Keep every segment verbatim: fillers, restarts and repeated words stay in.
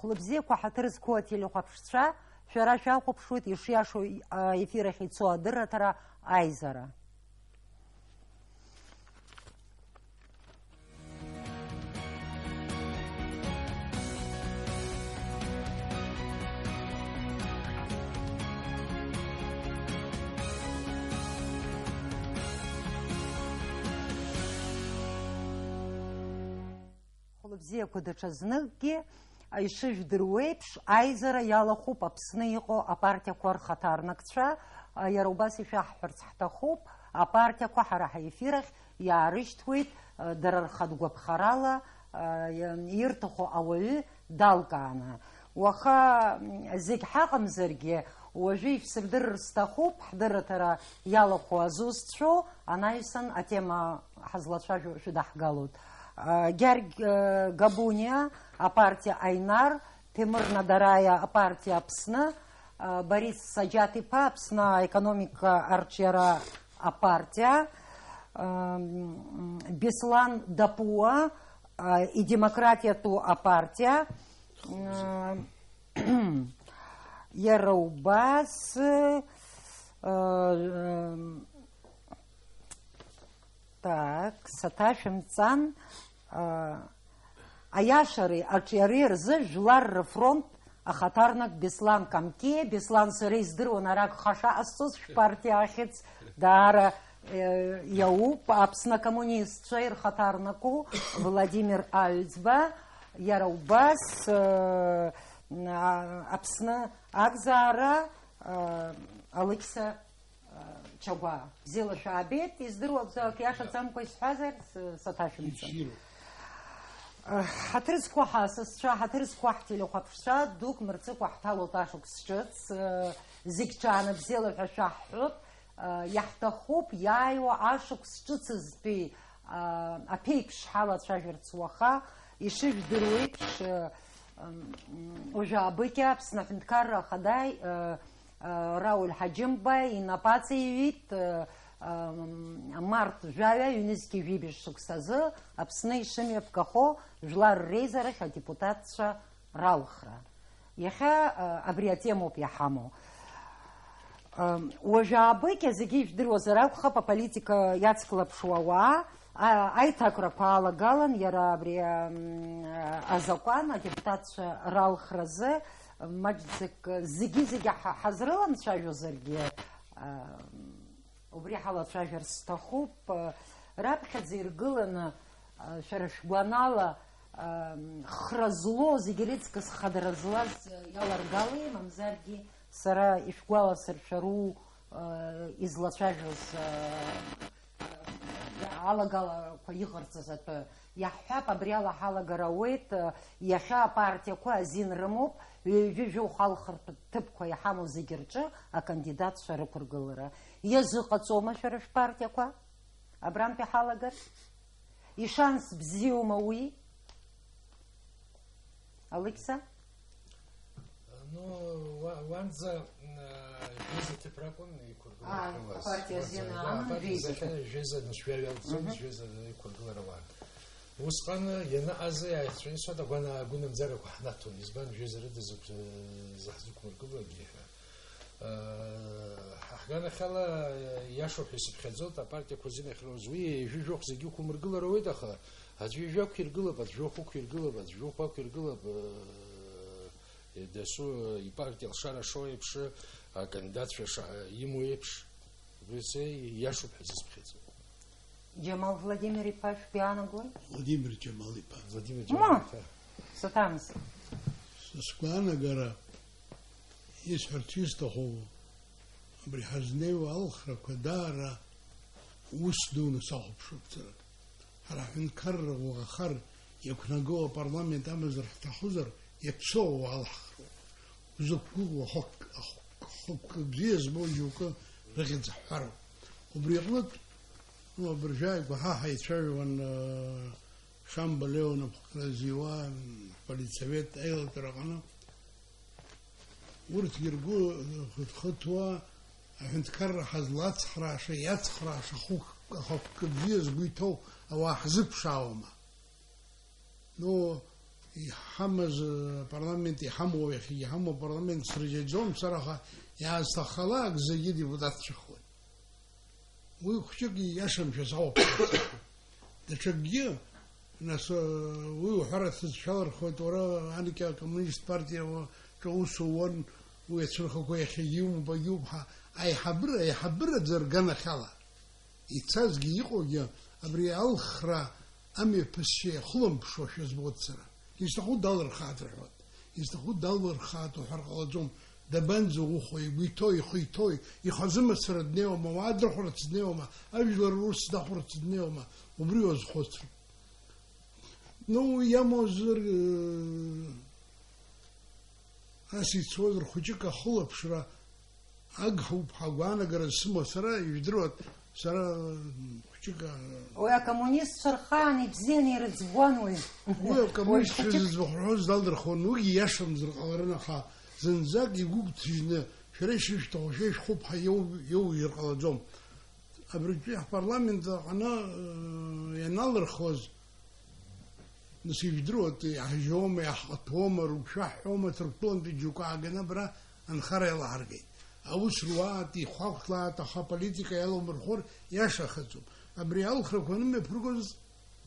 Хәлыбзиақәа, ҳаҭыр зқәу ателехәаԥшцәа, шәара шәахәаԥшуеит ишиашоу, а, ефир ахь ицо адырраҭара, аизара. Хәлыбзиақәа, даҽазныкгьы, ишыжәдыруеиԥш, аизара иалахәуп Аԥсны иҟоу апартиақәа рхаҭарнакцәа. Иара убас ишәаҳҳәарц ҳҭахуп, апартиақәа ҳара ҳефир ахь иаарышьҭуеит, дара рхатә гәаԥхарала ирҭаху ауаҩы далкааны. Уаха, м, зегь ҳаҟамзаргьы, уажәы ишәсырдырыр сҭахуп, ҳдырраҭара иалахәу азусҭцәоу анаҩсан атема ҳазлацәажәо шәыдаҳгалоит. А, Гьаргь, э, Габуниа, апартиа Аинар, Ҭемыр Надараиа, апартиа Аԥсны, а, Борис Саџьаҭ-иԥа, Аԥсны аекономика арҿиара апартиа, а, м, Беслан Дапуа, а, идемократиатәу апартиа, а, Иара убас, э, э, так, саҭашәымҵан, э, аиашареи аҿиареи рзы Жәлар рфронт ахаҭарнак Беслан Камкиа, Беслан, сара издыруан ара агха шаҟасҵоз шәпартиа ахьӡ даара, э, иауп, Аԥсны акоммунистцәа ирхаҭарнаку Владимир Аҩӡба, иара убас, э, а, Аԥсны акзаара, а, Алықьса, а, Чагәаа. Бзиала шәаабеит, издыруа акәзар, акы иашаӡамкәа исҳәазар, с-, саҭашәымҵан. Бзиала. А, ҳаҭыр зқәу ҳасасцәа, ҳаҭыр зқәу ҳтелехәаԥшцәа, дук мырҵыкәа ҳҭалоит ашықәс ҿыц, а, зегь ҽаанбзиала ҳәа шәаҳҳәоит, а, иаҳҭахуп иааиуа ашықәс ҿыцызтәи, а, аԥеиԥш ҳалацәажәарц уаха, ишыжәдыруеиԥш, а, М, уажәы абыкьа Аԥсны Аҳәынҭқарра Ахада, э, э, Рауль Ҳаџьымба инапы аҵаиҩит, э, э, март жәаҩа ҩнызқьи жәибжь шықәсазы Аԥсны ишымҩаԥгахо Жәлар реизарахь адепутатцәа ралхра. Иахьа, э, абри атемоуп иҳамоу. Уажәы абыкьа зегьы ижәдыруазар акәхап, аполитика иацклаԥшуа ауаа, а-, аиҭакрақәа алагалан, иара абри, ам, азакәан адепутатцәа ралхразы маҷӡак зегьы-зегьы ҳа-, ҳазрыламцәажәозаргьы, ам, убри ҳалацәажәарц сҭахуп. Раԥхьаӡа иргыланы, а, шәара шәгәанала, ам, хра злоу, зегьы реиҵкыс хадара злаз иаларгалеи, мамзаргьы Сара ишәгәаласыршәару, э, излацәажәоз, э, э, алагалақәа иҟарҵаз атәы иаҳҳәап, абри ала ҳалагар ауеит, э, иахьа апартиақәа азин рымоуп, ҩажәи жәохә алхратә ҭыԥқәа иҳамоу зегьы рҿы акандидатцәа рықәыргылара. Иазыҟаҵома шәара шәпартиақәа абрантәи ҳалагар? Ишанс бзиоума уи? Алықьса? Ну, уа-, уанӡа, м, а, жәеиза ҭыԥ ракәын иқәыргылара. Аа, иҟалаз. Апартиа уанӡа, азин да, ааман апартиа жәеиза азахьа ҭыԥ. Жәеиза нышәҩа иалҵӡомызт, мгм, жәеиза иқәыргылара ауан. Усҟан ианыҟаз аихҵәаны исҳәоит, агәана-, агәынамӡарақәа ҳнаҭон. Избан, жәеиза рыда зықә-, заҳзықәмыргылогьы ҳәа. Ҳа ҳганахьала, иашоуп ҳәа исыԥхьаӡоит, апартиақәа рзин ахьроуз. Уи ҩажәи жәохә зегьы уқәмыргылар ауеит, аха аӡәы ҩажәи ақәиргылап, аӡә жәохә уқәиргылап, аӡә жәохә ақәиргылап, дасу ипартиа алшара шоу еиԥш, акандидатцәа ша-, имоу еиԥш. Убри сеи-, иашоуп ҳәа сызԥхьаӡоит. Џьамал Владимир-иԥа шәгәы иаанагои? Владимир Џьамал-иԥа. Владимир Ма! Џьамал-иԥа. Саҭамыз. Са сгәаанагара, исҳәарц исҭаху, абри ҳазнеиуа алхрақәа даара ус дуны сахәаԥшуп ҵарак. Ҳара ҳҳәынҭқарра уаӷахар иақәнаго апарламент амазар ҳҭахузар, иаԥсоу уалҳхроуп. Узықәгәыӷуа ахықәк-, ахықәк бзиа збо џьоукы рыхьӡ ҳҳәароуп. Убри аҟнытә, ну, абыржәы ааигәа ҳа ҳаицәажәауан, э, Шамба Леонов Хкразиуа, м, аполитсовет аилатәара аҟны. Урҭгьы ргәы хыҭхыҭуа, аҳәынҭқарра ҳазлацхрааша, иацхрааша ахықәк-, ахықәкы бзиа згәы иҭоу ауаа ҳзыԥшаауама? Ну, Иҳамаз, э, апарламент иҳамоу, иахьагьы иҳамоу апарламент срыжьаӡом, сара аха иаасҭаххалак зегьы депутатцәахоит. Уи хәҷык ииашамшәа сауп. Даҽакгьы, нас, э, уи уҳәара сыцәшәалырхуеит, уара анкьа акоммунист партиа уа-, ҿа ус ууан, уи ацәынхақәа иахьагьы иумоуп, агьумҳа, аиҳабыра, аиҳабыраӡа рганахьала. Ицазгьы иҟоугьы абри алхра амҩаԥысшьа иахылымԥшуашәа збоит сара. Изҭаху далырхааит рҳәоит. Изҭаху далырхааит уҳәар ҟалаӡом. Дабанӡаухәо, игәы иҭоу, ихы иҭоу, ихазы мацара днеиуама, уаа дрыхәарц днеиуама, ажәлар рус дахәарц днеиуама, убри уазхәыцроуп. Ну, иамоузар, э, ас ицозар хәыҷык ахылаԥшра агхауп ҳәа агәаанагара зсымоу сара, ижәдыруа, сара, м, хәыҷык, а, Уи акоммунистцәа рхаан ибзианы ирыӡбуан уи. Уи акоммунистцәа Уи хәыҷык зыӡбахә рҳәоз далдырхон, уигьы иашамзар ҟаларын, аха зынӡак игәы гәҭыжьны, шәара ишышәҭаху, шәа ишәхуп ҳәа иоу-, иоужьыр ҟалаӡом. Абритәи ҳпарламент аҟны, э, ианалырхуаз, нас ижәдыруа, иаҳжьома, иаҳҟаҭәома, рыгәшәаҳәома, Ҭырқәтәылантәи џьоукы ааганы абра анхара иалаҳаргеит. Аус руаат, ихәахәлаат, аха аполитика иалаумырхәыр иашахаӡом. Абри алхрақәа анымҩаԥыргоз,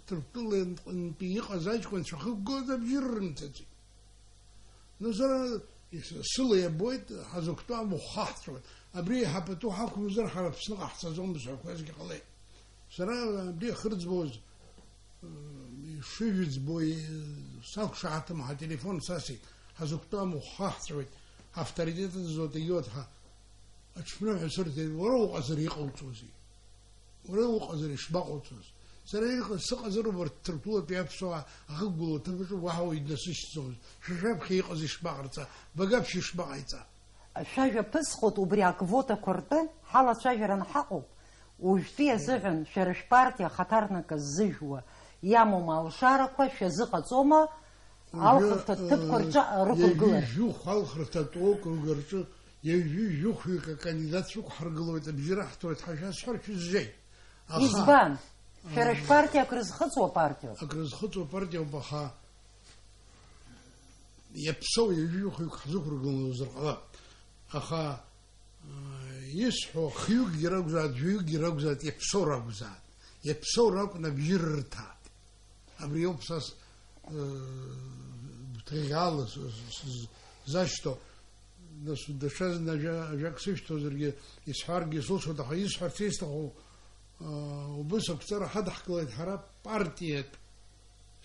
Ҭырқәтәылантәи иҟаз аҷкәынцәа хықәгылаз абжьы рымҭаӡеит. Ну, сара ис-, сыла иабоит, ҳазықәтәоу амахә хаҳҵәоит. Абри еиҳа пату ҳақәымзар, ҳара Аԥсны ҟаҳҵаӡом зҳәақәазгьы ҟалеит. Сара абри ахырӡбоз, э, ишыжәӡбо, э, сақәшаҳаҭым, ҳателефон сасит, ҳазықәтәоу амахә хаҳҵәоит, ҳавторитет ыӡуеит, егьиуеит ҳәа. Аҽԥныҳәа сырҭеит, уара уҟазар иҟауҵозеи? Уара уҟазар ишбаҟауҵоз? Сара иҟаз, сыҟазароуп урҭ Ҭырқәтәылатәи аԥсуаа ахықәгылоу аҭыԥаҿы уаҳа уаҩ днасышьҭӡомызт. Шәа шәаԥхьа иҟаз ишбаҟарҵа, бага ԥшьа ишбаҟаиҵа? Шәажәа ԥысҟоит, убри аквотақәа ртәы ҳалацәажәаран ҳаҟоуп. Уажәтәи азыҳәан шәара шәпартиа ахаҭарнакы ззыжәуа иамоума алшарақәа, шәазыҟаҵома алхырҭа ҭыԥқәа рҿы арықәыргылара? Ҩажәи жәохә алхырҭа ҭыԥқәа рҿы Ҩажәи жәохәҩык акандидат шәықәҳаргылоит, абжьы раҳҭоит ҳәа шәасҳәар шәызжеит. Аха, избан? Шәара аа, шәпартиа акрызхыҵуа партиоуп. Акрызхыҵуа партиоуп, аха иаԥсоу ҩажәи жәохәҩык ҳзықәыргылозар ҟалап. Аха, аа, исҳәо хҩыкгьы ракәзааит, жәаҩыкгьы ракәзааит, иаԥсоу ракәзааит. Иаԥсоу ракәны абжьы рырҭааит. Абри ауп са с-, э, гәҭыӷьӷьаала с-, с-, с-, сзашьҭоу. Нас даҽа зны ажәа-, ажәак сышәҭозаргьы, исҳәаргьы сылшоит, аха исҳәарц исҭаху, э, убыс ақәҵара ҳадаҳкылеит ҳара партиатә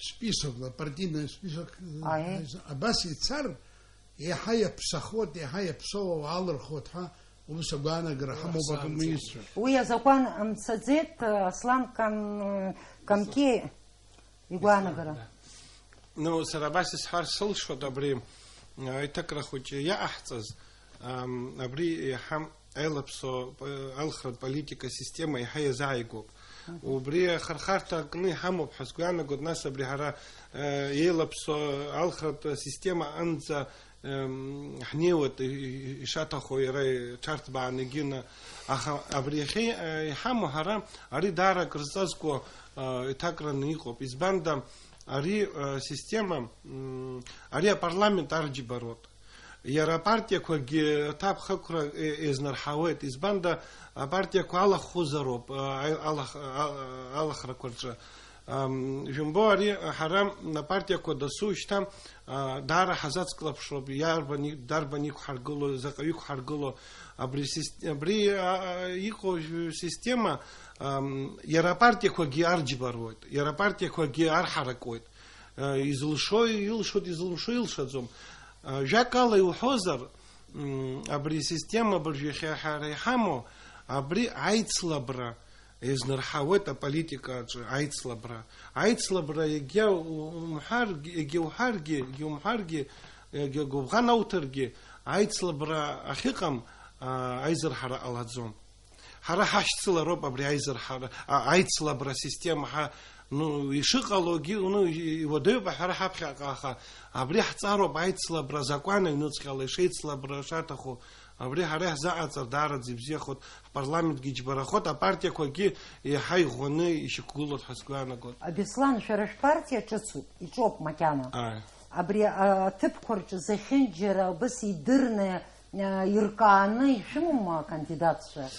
списокла, партийный список, э, Аиеи. Абас ицар, еиҳа иаԥсахуеит, еиҳа иаԥсоу ауаа алырхуеит ҳәа, ус агәаанагара ҳамоуп акоммунистцәа. Уи азакәан мцаӡеит, Аслан Кам-, Камке игәаанагара. Да. Ну, сара абас исҳәар сылшоит абри, аиҭакра хәыҷы иаҟаҳҵаз, ам, абри еиҳа аилаԥсо, э, алхратә политика система еиҳа иазааигәоуп. Мгм. Убри ахырхарҭа акны иҳамоуп ҳәа сгәы иаанагоит, нас абри ҳара, э, еилаԥсо алхратә система анӡа, эм, ҳнеиуеит, и-, и-, ишаҭаху иара иҽарҭбааны егьины. Аха абри иахьа, э, иҳамоу ҳара ари даара акрызҵазкуа, э, иҭакраны иҟоуп. Избанда ари, э, система, м, ари апарламент арџьабароуп. Иара апартиақәагьы аҭакԥхықәра, э, еизнарҳауеит. Избанда, апартиақәа алахәызароуп, э, алах-, а-, алахрақәа рҿы. Ам, жәымбо, ари ҳара апартиақәа дасу шьҭа, а, даара ҳазацклаԥшроуп, иарбан и-, дарбан иқәҳаргыло, заҟаҩы иқәҳаргыло. Абри сис-, абри, а, а, иҟоу система, ам, иара апартиақәагьы арџьбаруеит, иара апартиақәагьы арҳаракуеит. Изылшо илшоит, изылшо илшаӡом. Жәакала иуҳәозар, м, абри асистема абыржәы иахьа ҳара иҳамоу, абри аицлабра иазнарҳауеит аполитика аҿы, аицлабра. Аицлабра егьа у-, умҳәаргьы, егьа уҳәаргьы, егьа умҳәаргьы, егьа гәыбӷан ауҭаргьы, аицлабра ахьыҟам, а, аизырҳара ҟалаӡом. Ҳара ҳашьцылароуп абри аизырҳара, а, аицлабра асистема ҳа, ну, ишыҟалогьы, ну, и-, иуадаҩуп аҳәара ҳаԥхьаҟа, аха абри ҳҵароуп аицлабра азакәан аҩнуҵҟала ишеицлабра шаҭаху, Абри ҳара иаҳзаҟаҵар даараӡа ибзиахоит, ҳпарламентгьы иџьбарахоит, апартиақәагьы еиҳа иӷәӷәаны ишьақәгылоуп ҳәа сгәы иаанагоит. Беслан, шәара шәпартиа ҿыцуп, иҿоуп макьана. Ааи. Абри, а, аҭыԥқәа рҿы зехьынџьара убас идырны, а, иркааны ишәымоума акандидатцәа?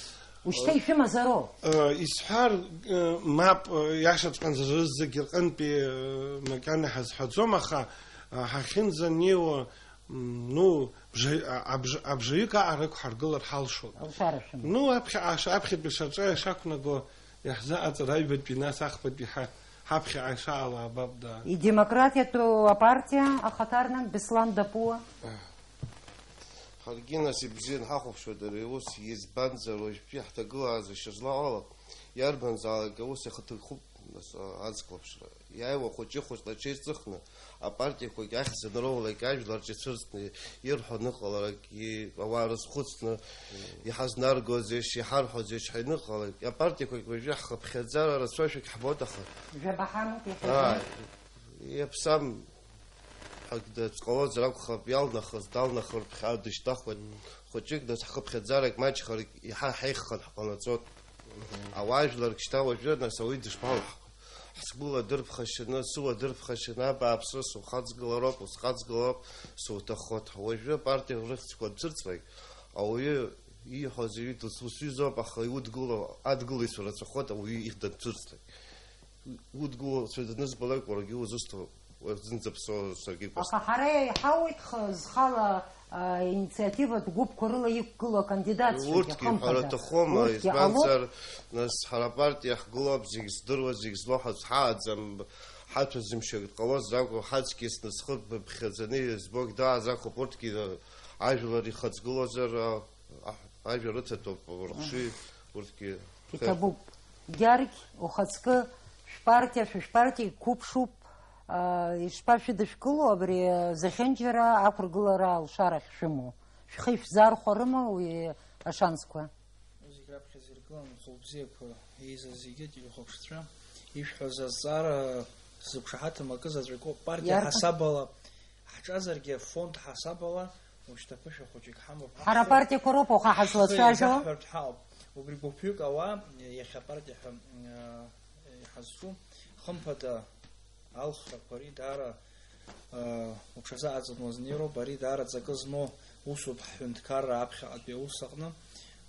Ушьҭа ишәымазароуп? Э, исҳәар, э, мап, э, иашаҵәҟьанӡа рызегь рҟынтәи, э, макьана ҳазҳәаӡом, аха, э, ҳахьынӡанеиуа, м, ну, бжаҩ-, а, абж-, абжаҩык аҟара ықәҳаргылар ҳалшоит. Алшара шәымоуп. Ну, аԥхьаҟа аш-, аԥхьатәи шаҿа ишақәнаго иаҳзаҟаҵар аҩбатәи, нас ахԥатәи ҳа-, ҳаԥхьаҟа ишаала абап, да. Идемократиатәу апартиа ахаҭарнак Беслан Дапуа. Ҳаргьы, нас, ибзианы ҳахәаԥшуеит ари аус, избанзар, уажәтәи ҳҭагылазаашьа злаҟало, иарбанзаалак аус иахаҭахуп, нас, а, аӡклаԥшра. Иааиуа хәыҷы-хәыҷла аҽеиҵыхны, апартиақәагь ахьӡ анроулак, ажәлар рҿы ицәырҵны ирҳәо аныҟаларак, и-, ауаа рызхәыцны, иҳазнаргозеишь, иҳарҳәозеишь ҳәа иныҟалак, апартиақәагь уажәы ҳхыԥхьаӡара рацәоушәагь ҳбоит, аха. Жәаба ҳамоуп иахьа. Ааи, иаԥсам. Ҳәагь дацҟалозар акәхап, иалнахыз далнахыр ԥхьаҟа дышьҭнахуеит. Хәыҷык дацҳхыԥхьаӡарак маҷхарак иҳа-, ҳаиххан ҳҟанаҵоит. Ауаа жәларк шьҭа уажәы, нас, ауаҩы дышԥалаҳхуеи? Ҳсгәыла дырԥхашьаны, сыла дырԥхашьаны, абааԥсы, сухаҵгылароуп, усхаҵгылароуп, суҭаххоит. Уажәы апартиа рыхьӡқәа анцәырҵлак, ауаҩы ииҳәоз, иҩит, ус, ус ҩызоуп, аха иудгыло, адгылаҩцәа рацәахоит, ауаҩы ихьӡ данцәырҵлак. Удгылаҩцәа данызбалак, уаргьы узусҭо, уара зынӡа ԥсуа саргьы икәасҭа. Аха ҳара иаиҳауеит х-, зхала, а, инициативатә гәыԥқәа рыла иқәгылоу акандидатцәагьы, урҭгьы хымԥада. Ҳәара аҭахума, урҭгьы избанзар, ҟалоит. Нас, ҳара апартиа ҳгылоуп, зегь здыруа, зегь злоу ҳацҳааӡам, ҳаҭәа зымшьак дҟалозар акәу, ҳаҵкьыс нас хыб-, ԥхьаӡаны избогь дааз акәуп, урҭгьы ажәлар ихаҵгылозар, а, Аҳ-, ажәа рыҭатәоуп, урхшыҩ, урҭгьы. Иҭабуп. Гьаргь, ухаҵкы, шәпартиа, шәа шәпартиа иқәыԥшуп, аа, ишԥашәыдышәкыло абри, зехьынџьара ақәыргылара алшарахь шәымоу? Шәхы ишәзархәарыма уи ашансқәа? Зегь раԥхьа зиргылан, хәылбзиақәа еизаз зегьы ателехәаԥшцәа, ишәҳәаз азҵаара сзықәшаҳаҭым акы заҵәык ауп. Партиа иарбан? Ҳасабала ҳҿазаргьы, афонд ҳасабала, ушьҭа ԥышәа хәыҷык ҳамоуп. Ҳара ҳхы-, апартиақәа роуп уаха ҳазлацәажәо. Ҳхы еизаҳҳәартә ҳаҟоуп. Убри гәыԥҩык ауаа, иахьа апартиа ҳәа, э, иҳазҿу, хымԥада, алхрақәа ари даара, э, уҽазаҟаҵаны уазнеироуп, ари даара ҵакы змоу усуп ҳҳәынҭқарра аԥхьаҟатәи аус аҟны.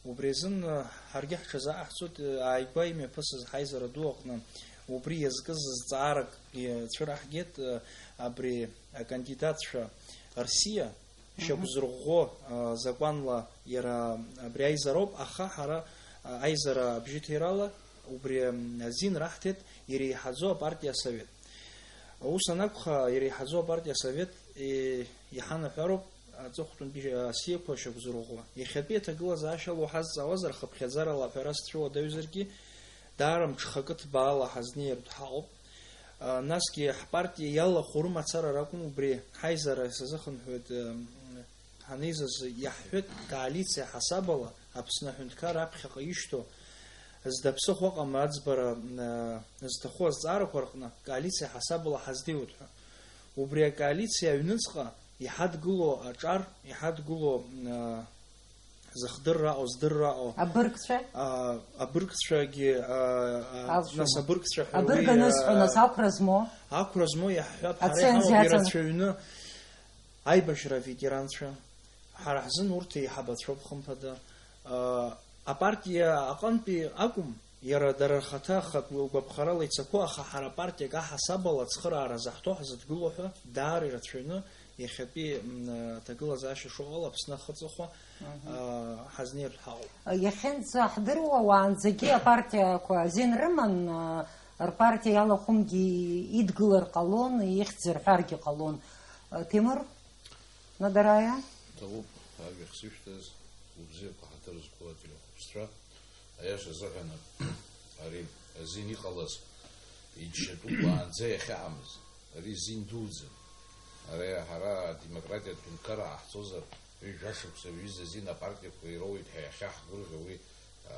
Убри азын, э, ҳаргьы ҳҽазаҟаҳҵоит, э, ааигәа имҩаԥысыз ҳаизара ду аҟны. Убри иазкыз зҵааракгьы цәыраҳгеит, э, абри акандидатцәа рсиа, мгм, шьақәзырӷәӷәо, а, закәанла иара абри аизароуп, аха ҳара, а, аизара абжьыҭирала убри, м, азин раҳҭеит иреиҳаӡоу апартиа асовет. Ус анакәха, иреиҳаӡоу апартиа асовет, е, иҳанаҳәароуп аҵыхәтәантәи, а, сиақәа шьақәзырӷәӷәо. Иахьатәи аҭагылазаашьала уҳазҵаауазар, хыԥхьаӡарала аҳәара сцәыуадаҩзаргьы, даара мҽхакы ҭбаала ҳазнеиртә ҳаҟоуп. А, насгьы ҳпартиа иалахәу рымацара ракәым, убри ҳаизара сазыхынҳәуеит, м, ҳанеизаз иаҳҳәеит, коалициа ҳасабала Аԥсны аҳәынҭқарра аԥхьаҟа ишьҭоу, зда ԥсыхәа ыҟам аӡбара, м, зҭаху азҵаарақәа рҟны коалициа ҳасабала ҳаздеиуеит ҳәа. Убри акоалициа аҩныҵҟа иҳадгылоу аҿар, иҳадгылоу, м, зыхдырраҟоу, здырраҟоу. Абыргцәа? А, абыргцәагьы, а, а, алшома? Нас абыргцәа ҳәа абырг уи, анысҳәо, а, нас ақәра змоу? Ақәра змоу иаҳҳәап, ҳара аценз иҳамоуп иаҵан- ирацәаҩны аибашьра аветеранцәа. Ҳара ҳзын урҭ еиҳабацәоуп, хымԥада. А, апартиа аҟынтәи акәым, иара дара рхаҭа ахатә гәаԥхарала ицақәоу, аха ҳара партиак аҳасабала ацхыраара заҳҭо, ҳзыдгыло ҳәа даара ирацәаҩны иахьатәи, м, аҭагылазаашьа шыҟало Аԥсны ахы аҵыхәа, мгм, а, ҳазнеиртә ҳаҟоуп. Иахьынӡаҳдыруа, уаанӡагьы апартиақәа азин рыман, а, рпартиа иалахәымгьы идгылар ҟалон, ихьӡ рҳәаргьы ҟалон. А, Ҭемыр Надараиа? Иҭабуп ажәа ахсышәҭаз, убзиақәа ҳаҭыр зқәу ателехәаԥшцәа. Аиаша азыҳәан, ари азин иҟалаз иџьшьатәуп уаанӡа иахьаҳамыз. Ари зин дуӡӡан. Ари ҳара адемократиатә ҳәынҭқарра ҟаҳҵозар, ҩажәа шықәса ҩыза азин апартиақәа ироуеит ҳәа иахьаҳгәырӷьо уи, а,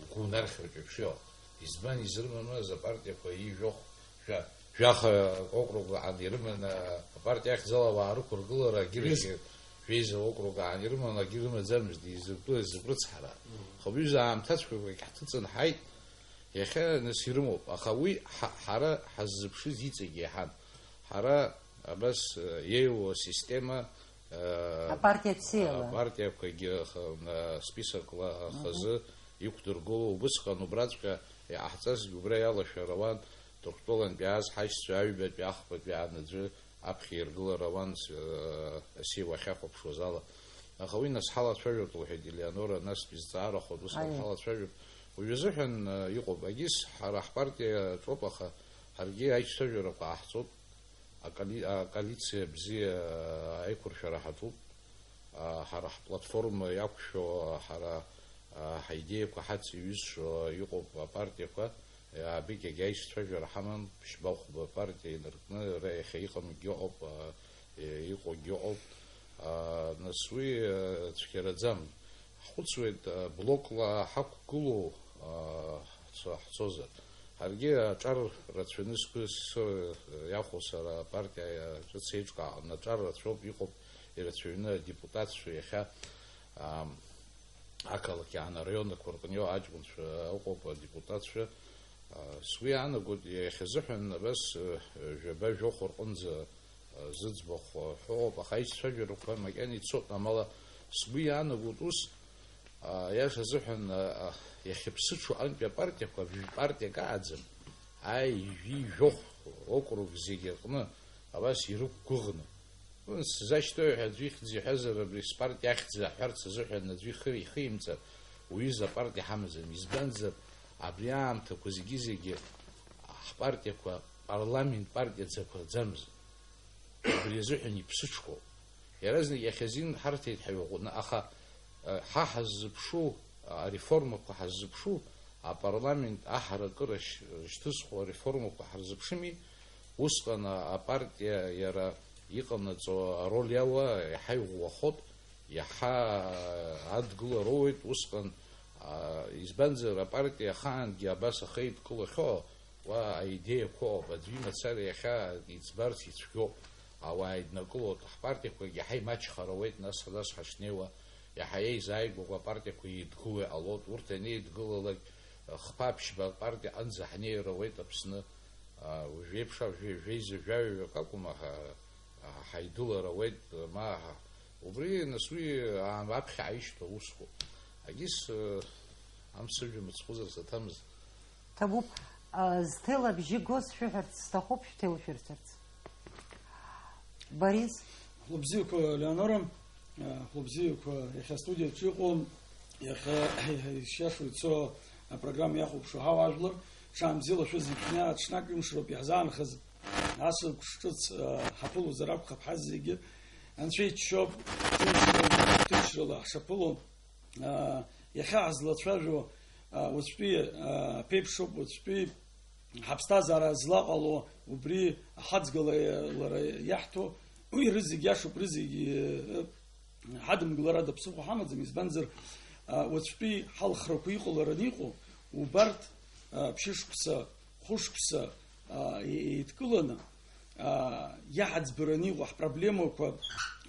угәы унархьуеит еиԥш иҟоуп. Избан изрымамыз апартиақәа ҩажәохә, жәа-, жәаха округ ан ирыманы апартиа ахьӡала ауаа рықәыргылара агьырахьы Жәеиза округ аан ирыман, акгьы рымаӡамызт, изыртәу, изыртәу рыцҳара. Аха уи аамҭацәқәак ҳҭыҵын ҳаит, иахьа нас ирымоуп. Аха уи ҳа-, ҳара ҳаззыԥшыз иҵегь иаҳан. Ҳара абас, э, еиуоу асистема, э, Апартиа бзиала. Апартиақәагьы х-, н-, списокла Мгм. хазы иқәдыргыло, убысҟан убраҵәҟьа иҟаҳҵазгьы убра иалашәар ауан, Ҭырқәтәылантә иааз ҳаишьцәа аҩбатәи, ахԥатәи аанаӡәы аԥхьа иргылар ауан, э, асеиуа ахьахәаԥшуаз ала. Аха уи нас ҳалацәажәоит, лҳәеит Елеонора, настәи зҵаарахоит, усҟан Аиеи. ҳалацәажәап. Уи азыҳәан, э, иҟоуп, егьыс ҳара ҳпартиа аҿоуп, аха ҳаргьы аицәажәарақәа ҟаҳҵоит, акоали-, акоалициа бзиа аиқәыршәара ҳаҿуп, а, ҳара ҳплатформа иақәшәо, ҳара, а, ҳаидеиақәа ҳацеиҩызшо иҟоуп апартиақәа, Абыкьагь аишьцәажәара ҳамам, ԥшьба-хәба партиа инаркны, ара иахьа иҟамгьы ыҟоуп, а, иҟоугьы ыҟоуп. А, нас уи, а, цәгьараӡам. Ҳхәыцуеит, а, блокла ҳақәгылоу, а, ҳцо-, ҳцозар. Ҳаргьы аҿар рацәаны сгәы со-, иахәо сара апартиа ҿыц еиҿкааҟны аҿар рацәоуп, иҟоуп ирацәаҩны адепутатцәа иахьа, а, ақалақь аан араионақәа рҟны иҟоу аҷкәынцәа ыҟоуп, адепутатцәа. А, сгәы иаанагоит, иахьазыҳәан абас, э, жәаба-жәохә рҟынӡа, э, зыӡбахә, э, ҳәоуп, аха аицәажәарақәа макьана ицоит, амала сгәы иаанагоит ус, а, иашазыҳәан, а, а, иахьыԥсыҽу антәи апартиақәа жәпартиак аӡам, ааи, жәи-жәохә округ зегьы рҟны абас ирықәгәыӷны. Сзашьҭоуи ҳәа аӡәы ихьӡ иҳәазар, абри спартиа ахьӡ аҳәарц азыҳәан аӡәы ихы ихимҵар, уҩыза апартиа ҳамаӡам. Избанзар, абри аамҭақәа зегьы-зегьы ҳпартиақәа парламент партиаӡақәаӡамызт. Убри азыҳәан иԥсыҽхоуп. Иаразнак иахьазин ҳарҭеит ҳаҩаҟәны, аха, э, ҳа ҳаззыԥшу, ареформақәа ҳаззыԥшу, апарламент аҳаракыра шь-, шьҭызхуа ареформақәа ҳарзыԥшыми, усҟан а-, апартиа иара иҟанаҵо ароль иауа иаҳа иӷәӷәахоит, иаҳа адгылара роуеит, усҟан, а, избанзар, апартиа ахаангьы абас ахеидкылахьоу, уа аидеиақәа ыҟоуп, аӡәы имацара иахьа иӡбарц ицәгьоуп, ауаа еиднакылоит, ҳпартиақәагьы иаҳа имаҷхар ауеит, нас, нас ҳашнеиуа, иаҳа еизааигәақәа апартиақәа еидгыло иҟалоит, урҭ анеидгылалак, хԥа-ԥшьба апартиа аҟынӡа ҳнеир ауеит Аԥсны, а, уажә еиԥш, а, жәе-, жәеиза жәаҩаҩык акәым, аха, а, ҳаидылар ауеит, ма, ҳа-, убри, нас, уи, а, аԥхьа ишьҭоу усқәоуп. Егьыс, э, амцыжәҩа мыцхәызар саҭамыз. Ҭабуп, а, зҭел абжьы гоз шәыҳәарц сҭахуп, шәҭел шәырҭарц. Борис? Хәлыбзиақәа, Леонора, а, хәлыбзиақәа, иахьа астудиаҿы иҟоу, иахьа ишиашоу ицо апрограмма иахәаԥшуа ҳауаажәлар, ҽаанбзиала шәызегь шәнеи, ҽнак ҩымш роуп иаҳзаанхаз, асықәс ҿыц, а, ҳаԥылозар акәхап ҳазегьы. Анцәа иџьшьоуп, ҭынчрала, ҭынчрала ҳшаԥыло. Аа, иахьа ҳазлацәажәо, аа, уаҵәтәи, аа, аԥеиԥшуп, уаҵәтәи ҳаԥсҭазаара злаҟало, убри аҳаӡгала лара иаҳҭо, уи рызегь иашоуп, рызегь, э, ҳадымгыларада ԥсыхәа ҳамаӡам, избанзар, аа, уаҵәтәи ҳалхрақәа иҟалараны иҟоу, убарҭ, аа, ԥшьышықәса, хәышықәса, аа, е-, еидкыланы, аа, иаҳаӡбараны иҟоу ҳпроблемақәа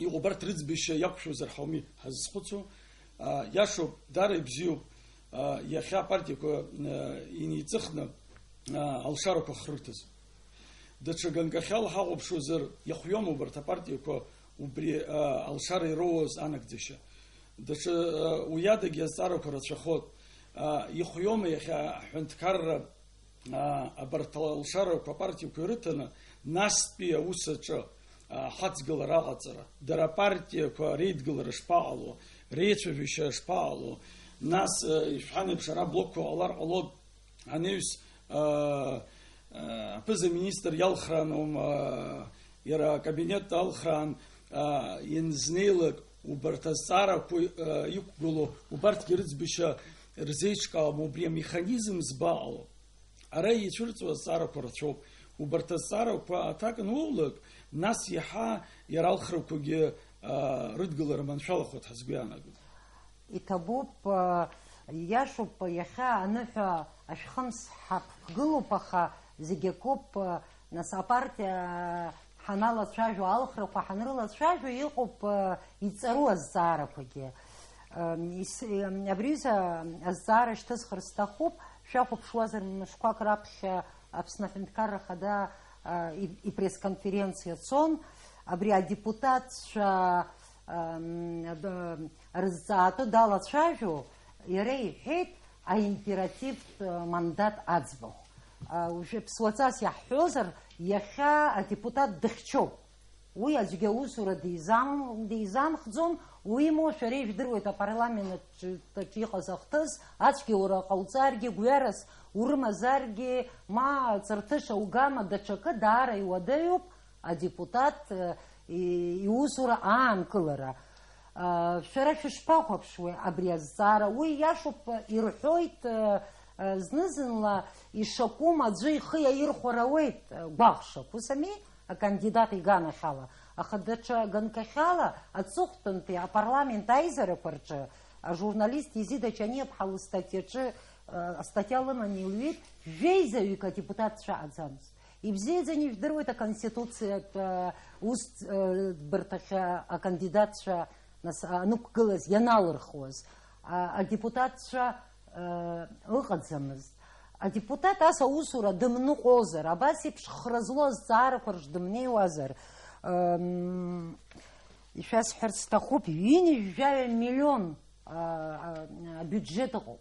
иҟоу убарҭ рыӡбашьа иақәшәозар ҳауми ҳазхәыцуа. Аа, иашоуп, даара ибзиоуп, аа, иахьа апартиақәа, аа, инеиҵыхны, аа, алшарақәа ахрырҭаз. Даҽа ганкахьала ҳахәаԥшуазар, иахҩома убарҭ апартиақәа убри, аа, алшара ироуаз анагӡашьа? Даҽа, аа, уи адагьы азҵаарақәа рацәахоит. Аа, ихҩома иахьа аҳәынҭқарра аа, абарҭ алшарақәа апартиақәа ирыҭаны, настәи аус аҿы, аа, ҳацгылара аҟаҵара, дара апартиақәа реидгылара шԥаҟало, реицәажәашьа шԥаҟало, нас, э, ишәҳәан еиԥш, ара блокқәа ҟалар ҟалоит, анаҩс, аа, аа, аԥыза-министр иалхраанума, иара акабинет алхраан, аа, ианзнеилак, убарҭ азҵаарақәа, аа, иқәгылоу, убарҭгьы рыӡбашьа рзеиҿкаауама, убри амеханизм збаҟало? Ара ицәырҵуа азҵаарақәа рацәоуп. Убарҭ азҵаарақәа аҭак ануоулак, нас иаҳа иара алхрақәагьы, аа, рыдгылара маншәалахоит ҳәа сгәы иаанагоит. Иҭабуп, аа, иашоуп, иахьа аныҳәа ашәхымс ҳақәгылоуп, аха зегь акоуп, аа, нас апартиа, аа, Ҳаналацәажәо, алхрақәа ҳанрылацәажәо, иҟоуп, э, иҵару азҵаарақәагьы. Э, ис-, э, абри аҩыза азҵаара шьҭысхыр сҭахуп, шәахәаԥшуазар, мышқәак раԥхьа Аԥсны Аҳәынҭқарра Ахада, э, и-, ипресс-конференциа цон, абри адепутатцәа, э, д-, рызҵаатәы далацәажәо, иара иҳәеит, аимперативтә, э, мандат аӡбахә. А, уажәы ԥсуаҵас иаҳҳәозар, иахьа адепутат дыхьчоуп. Уи аӡәгьы аусура дизам-, дизамхӡом, уимоу шәара ижәдыруеит апарламент аҿы, аҿы иҟаз ахҭыс, ацәгьоура ҟауҵаргьы, гәҩарас урымазаргьы, ма ҵырҭыша угама, даҽакы даара иуадаҩуп, адепутат, э, и-, иусура аанкылара. Э, шәара шәышԥахәаԥшуеи абри азҵаара? Уи иашоуп, э, ирҳәоит, э, э, зны-зынла ишакәым аӡәы ихы иаирхәар ауеит, э, гәаӷшақә, ус ами, акандидат иганахьала. Аха даҽа ганкахьала аҵыхәтәантәи апарламент аизарақәа рҿы ажурналист Езида Чаниаԥҳа лыстатиаҿы, э, астатиа лыманы илҩит, жәеизаҩык адепутатцәа аӡамызт. Ибзиаӡаны ижәдыруеит аконституциатә, э, ус, э, ӡбарҭахь, э, акандидатцәа нас, анықәгылаз ианалырхуаз, а, адепутатцәа, э, ыҟаӡамызт. Адепутат ас аусура дымныҟәозар, абас еиԥш хра злоу азҵаарақәа рҿы дымнеиуазар, эм, ишәасҳәарц сҭахуп, ҩынҩажәаҩа миллион, а, а, абиуџьеҭ ыҟоуп.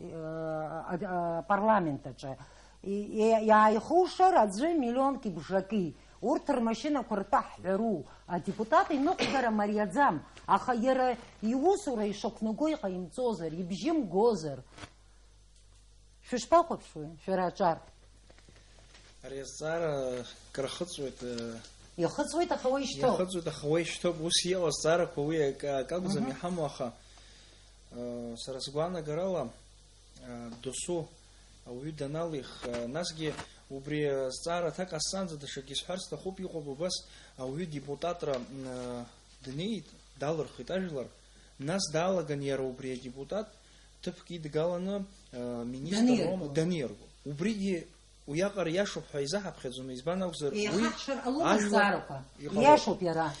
Э, а-, а-, апарламент аҿы. И-, и-, иааихушар аӡәы миллионки бжаки. Урҭ рмашьынақәа ртәы ҳҳәару, адепутат иныҟәгара мариаӡам, аха иара иусура ишақәнаго иҟаимҵозар, ибжьы мгозар. Шәышԥахәаԥшуеи, шәара аҿар? Ари азҵаара крахыҵуеит, э, Ихыҵуеит, аха уа ишьҭоуп. Ихыҵуеит, аха уа ишьҭоуп. Ус иҟоу азҵаарақәа уи акы, акы акәӡам Мгм. иҳамоу, аха, э, сара сгәаанагарала, э, досу ауаҩы даналих, э, насгьы убри азҵаара аҭак ҟасҵаанӡа даҽакгьы сҳәар сҭахуп, иҟоуп убас ауаҩы депутатра, м, э, днеит, далырхит ажәлар, нас даалаган иара убри адепутат ҭыԥк идгаланы, э, министр Даниарго. Рома даниарго. Убригьы уиаҟара иашоуп ҳәа изаҳаԥхьаӡом, избан акәзар, уи Еиҳа ҳшар ҟалом ажәлар азҵаарақәа. Иҟалоит. Иашоуп иара.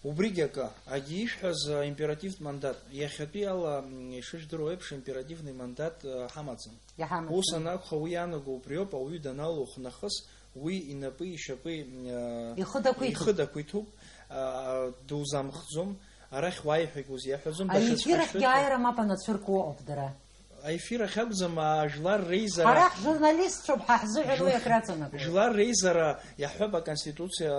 Убригь акы, агьы ишәҳәаз, э, императивтә мандат, иахьатәи ала, м, ишыжәдыруа еиԥш, императивный мандат, э, ҳамаӡам. Иҳамаӡам. Ус анакәха, уи иаанаго убриоуп, ауаҩы даналух нахыс, уи инапы, ишьапы, м, э, Ихы дақәиҭуп. Ихы дақәиҭуп, э, дузамхӡом, арахь уааи ҳәагь узиаҳәаӡом, даҽа Аефир ахьгьы ацәашьқәа ааира мап анацәырку ыҟоуп дара. Аефир ахь акәӡам, аа, жәлар реизара Ҳара ҳжурналистцәоуп, ҳа ҳзыҳәан уи Жәл-, ахь раҵанакуеит. Жәлар реизара иаҳҳәап, аконституциа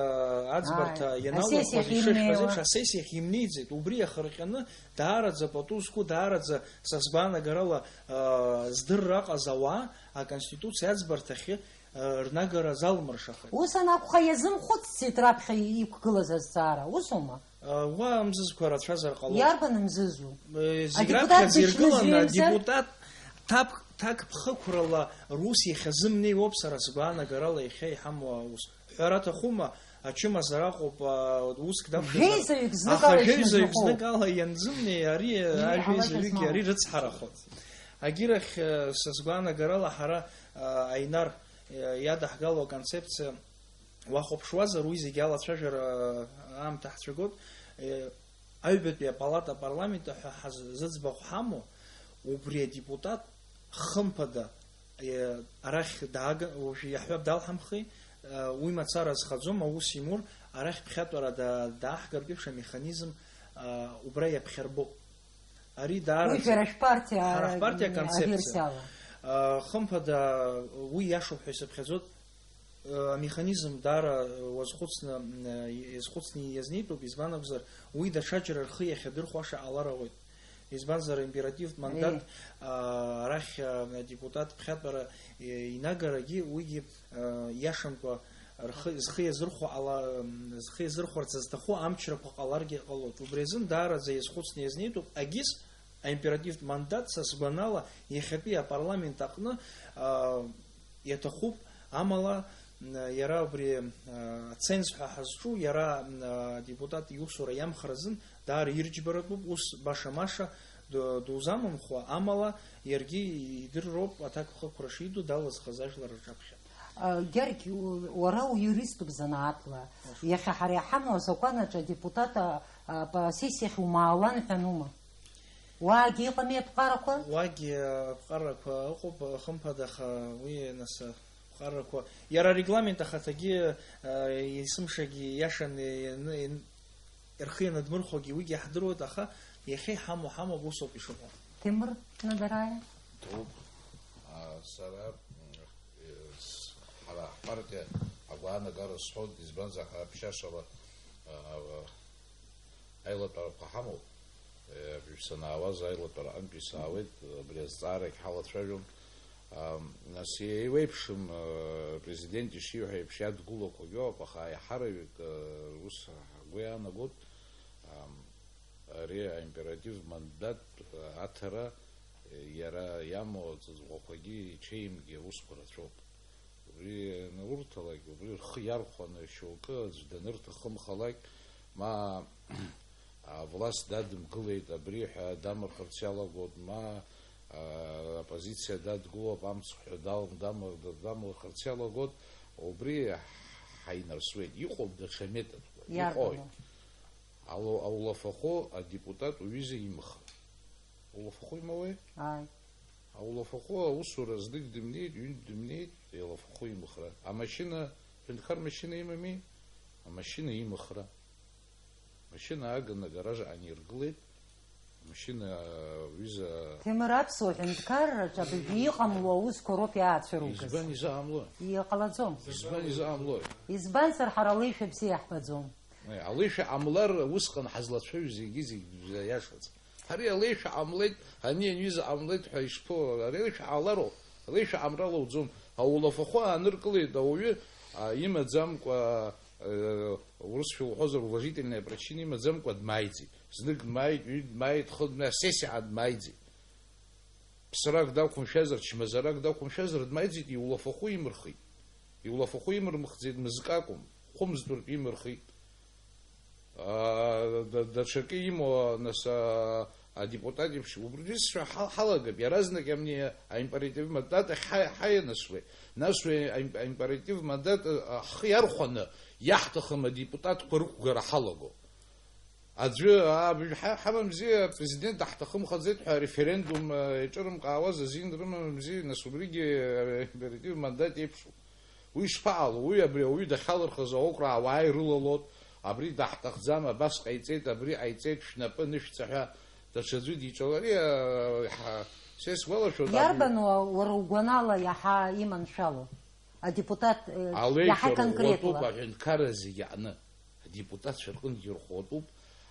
аӡбарҭа Ааи, ианалырхуаз асессиахь ишышәҳәаз имнеиуа. Еиԥш, асессиахь имнеиӡеит. Убри иахырҟьаны даараӡа пату зқәу, даараӡа, са сгәаанагарала, аа, здырра аҟаз ауаа аконституциа аӡбарҭахьы, аа, рнагара залмыршахеит. Ус анакәха, иазымхәыццеит раԥхьа иқәгылаз азҵаара, усоума? Уа амзызқәа рацәазар ҟалоит. Иарбан мзызу? Э, зегь Адепутат раԥхьаӡа иргыланы, дычмазаҩымзар? Адепутат ҭак, ҭакԥхықәрала рус иахьазымнеиуоуп, сара сгәаанагарала, иахьа иҳамоу аус. Ҳәара аҭахума, ачымазара аҟоуп, а, уск дақәшәазар. Жәеизаҩык зныкала Аха жәеизаҩык ишьҭнахуоуп. Зныкала ианзымнеи, ари, Иҟалашьа ажәеизаҩык смоуп. Ари рыцҳарахоит. Агьырахь, э, са сгәаанагарала, ҳара, а, Аинар, э, иадаҳгало аконцепциа Уахәаԥшуазар, уи зегьы алацәажәара аамҭа ҳцәагоит. Е, аҩбатәи апалата апарламент ҳәа ҳаз-, зыӡбахә ҳамоу, убри адепутат, хымԥада, е, арахь даага-, уажәы иаҳҳәап, далҳамхи, е, уи мацара азхаӡом, аус имур, арахь ԥхьатәара да-, дааҳгартә еиԥш амеханизм, е, убра иаԥхьарбоуп. Ари Уи даараӡа шәара шәпартиа ҳара ҳпартиа аконцепциа. Аверсиала. А, хымԥада, уи иашоуп ҳәа исыԥхьаӡоит. А, амеханизм даара уазхәыцны, м, а, иазхәыцны иазнеитәуп, избан акәзар, уи даҽаџьара рхы иахьадырхәаша ҟалар ауеит. Избанзар, императивтә мандат, Еи. а, арахь, а, адепутат ԥхьатәара, е, инагарагьы уигьы, а, иашамкәа рхы, зхы иазырхәо ала-, зхы иазырхәарц зҭаху амчрақәа ҟаларгьы ҟалоит. Убри азын даараӡа иазхәыцны иазнеитәуп, агьыс аимперативтә мандат, са сгәанала, иахьатәи апарламент аҟны, аа, иаҭахуп, амала, м, иара убри, аа, аценз ҳәа ҳазҿу, иара, м, адепутат иусура иамхра азын даара ирџьбаратәуп, ус баша-маша ду-, дузамамхуа, амала иаргьы идырроуп аҭакԥхықәра шиду далызхыз ажәлар рҿаԥхьа. А, Гьаргь, у-, уара уиуриступ занаатла. Иахьа ҳара иҳамоу азакәан аҿы адепутат, а, а, асессиахь умаалан ҳәа анума? Уаагьы иҟами аԥҟарақәа? Уагьы аԥҟарақәа ыҟоуп, хымԥада, аха уи, нас, аԥҟарақәа, иара арегламент ахаҭагьы, а, есымшагьы иашаны ианы, иан-, рхы ианадмырхәогьы уигьы иаҳдыруеит, аха иахьа иҳамоу ҳамоуп, усоуп ишыҟоу. Ҭемыр Надараиа? Ҭоуп. А, сара, м, э, с-, ҳара ҳпартиа агәаанагара сҳәоит, избанзар, ҳара ԥшьашала, а, а, аилатәарақәа ҳамоуп. Э, абри санаауаз аилатәара аҟынтәи саауеит, абри азҵаарагь ҳалацәажәон. Ам, нас еиуеиԥшым, э, апрезидент ишиҳәо еиԥш иадгылақәагьы ыҟоуп, аха аиҳараҩык, э, ус ҳгәы иаанагоит, ам, ари аимператив мандат, э, аҭара, э, иара иамоу аҵыҵәҟьақәагьы ичеимгьы аусқәа рацәоуп. Убри анурҭалак, убри рхы иархәаны шьоукы аӡә данырҭахымхалак, ма авласт дадымгылеит абри ҳәа дамырхырц иалагоит, ма, а, оппозициа дадгылоуп амцхә ҳәа дал-, дамыр-, дамырхырц иалагоит, убри ҳаинарсуеит. Иҟоуп даҽа методқәа, иҟоит. Иарбану? Ала-, аулафахәы адепутат уҩыза имхра. Улафахәы имоуеи? Ааи. Аулафахәы аусура знык дымнеит, ҩынтә дымнеит, илафахәы имыхра. Амашьына, ҳәынҭқар машьына имами? Амашьына имыхра. Машьына агын агараж аниргылеит, амашьына, ҩыза. Ҭемыр, аԥсуа ҳәынҭқарраҿы абыржәы иҟамло аусқәа роуп иаацәыругаз. Избан изыҟамло? Иҟалаӡом. Избан изыҟамло? Избанзар, ҳара алеишәа бзиа иаҳбаӡом. Э, алеишәа ҟамлар, усҟан ҳазлацәажәо зегьы-зегь бзиа иашаӡам. Ари алеишәа ҟамлеит, ани аҩыза ҟамлеит ҳәа ишԥо-, ари алеишәа ҟалароуп, алеишәа ҟамра лоуӡом. Аулафахәы ааныркылеит ауаҩы, а, имаӡамкәа, э, урысшәа уҳәозар, уважительная причина имаӡамкәа дмааиӡеит. Знык дмааит, ҩынтә дмааит, хынтә дмааит, сессиаҟа дмааиӡеит. Ԥсрак дақәымшәазар, чмазарак дақәымшәазар, дмааиӡеит, иулафахәы имырхит. Иулафахәы имырмыхӡеит мызкы акәым, хәымзтәыртә имырхит. Аа, да-, даҽакы имоу, нас, а, адепутат еиԥш, убри сҳәо ҳа-, ҳалагап, иаразнак ами аимператив мандат ахь ҳа-, ҳаианасуеит. Нас уи аим-, аимператив мандат, а, ҳхы иархәаны, иаҳҭахым адепутатқәа рықәгара ҳалаго. Аӡәы, аа, абыржә ҳа-, ҳамамзи, апрезидент даҳҭахымхаӡеит ҳәа ареферендум, э, еиҿырымкаауаз азин рымамзи, нас убригьы, э, императив мандат еиԥшуп. Уи ишԥаҟало? Уи абри ауаҩы дахьалырхыз аокра ауаа ирылалот, абри даҳҭахӡам, абас ҟаиҵеит, абри ҟаиҵеит, шәнапы нышәҵа ҳәа даҽаӡәы диҿалар, э, ҳа-, са исгәалашәоит, абри Иарбану уара угәанала иаҳа иманшәало? Адепутат, э, иаҳа Алеишәа конкретла. Рӷәӷәатәуп аҳәынҭқарра зегьы аҟны. Адепутатцәа рҟынгьы ирӷәӷәатәуп,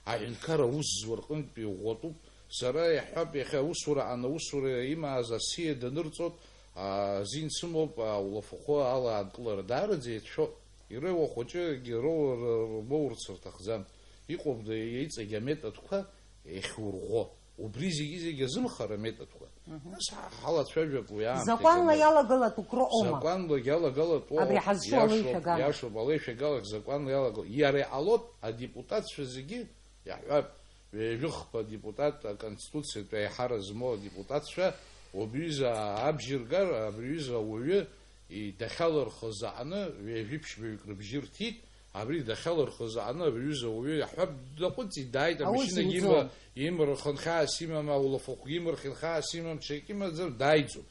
аҳәынҭқарра аус зуа рҟынтәи иӷәӷәатәуп. Сара иаҳҳәап, иахьа аусура аан аусура имааз асиа данырҵот, азин сымоуп, аулафахәы ала аанкылара даараӡа еицәоуп. Иреиуоу ахәыҷы егьи роу-, р-, рмоурц рҭахӡам. Иҟоуп да-, иҵегь аметодқәа иахьурӷәӷәо. Убри зегьы-зегьы азымхара аметодқәа. Мгм. Нас ҳа-, ҳалацәажәап уи аамҭагьы. Закәанла иалагалатәуп роума? Закәанлагьы иалагалатәуп. Абри ҳазҿу алеишәагала. Иашоуп, иашоуп, алеишәагалахь закәанла иалагалоуп. Иара иҟалоит адепутатцәа зегьы, иаҳҳәап, ҩажәихԥа адепутат, аконституциатә еиҳара змоу адепутатцәа, убри ҩыза абжьы ргар, абри ҩыза ауаҩы и-, дахьалырхыз аҟны ҩажәи ԥшьбаҩык рыбжьы рҭит, абри дахьалырхыз аҟны абри ҩыза ауаҩы иаҳҳәап, даҟәыҵит, дааит, аус амашьынагьы имаӡам. Има-, имырхын хьаас имам, аулафахәгьы имырхын хьаас имам, ҽак имаӡам, дааиӡом.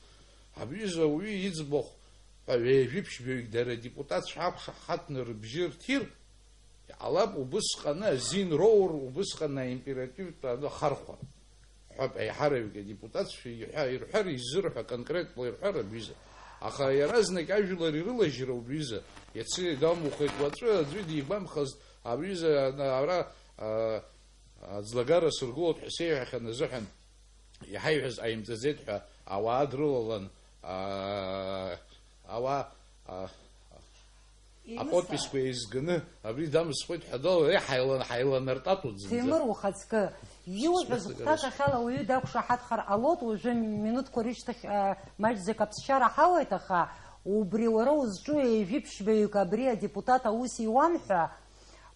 Абри ҩыза ауаҩы иӡбахә ҳәа ҩажәи ԥшьбаҩык дара адепутатцәа ҳақәшаҳаҭны рыбжьы рҭир, иҟалап убысҟаны азин роур, убысҟан аимперативтә ада хархәара. Ҳәап, аиҳараҩык адепутатцәа иҳәа-, ирҳәар, изырҳәа конкретла ирҳәар абҩыза. Аха иаразнак ажәлар ирылажьра убҩыза, иацы дамухеит уаҵәы, аӡәы дигәамхазт, абҩыза ана-, ара, а, аӡлагара сыргылоит ҳәа сеиҳәахьан азыҳәан, иҳаиҳәаз ҟаимҵаӡеит ҳәа ауаа дрылалан, а, ауаа, а, Иҩызцәа. Аподписқәа еизганы, абри дамысхуеит ҳәа дала, еи, ҳаилан-, ҳаиланартатуеит зынӡа. Ҭемыр, ухаҵкы, иуҳәаз Сгәаҵагара хәҭак ахьала уаҩы дақәшаҳаҭхар ҟалоит, уажәы минуҭқәа рышьҭахь, а, маҷӡак аԥсшьара ҳауеит, аха убри уара узҿу ҩажәи ԥшьбаҩык абри адепутат аус иуан ҳәа,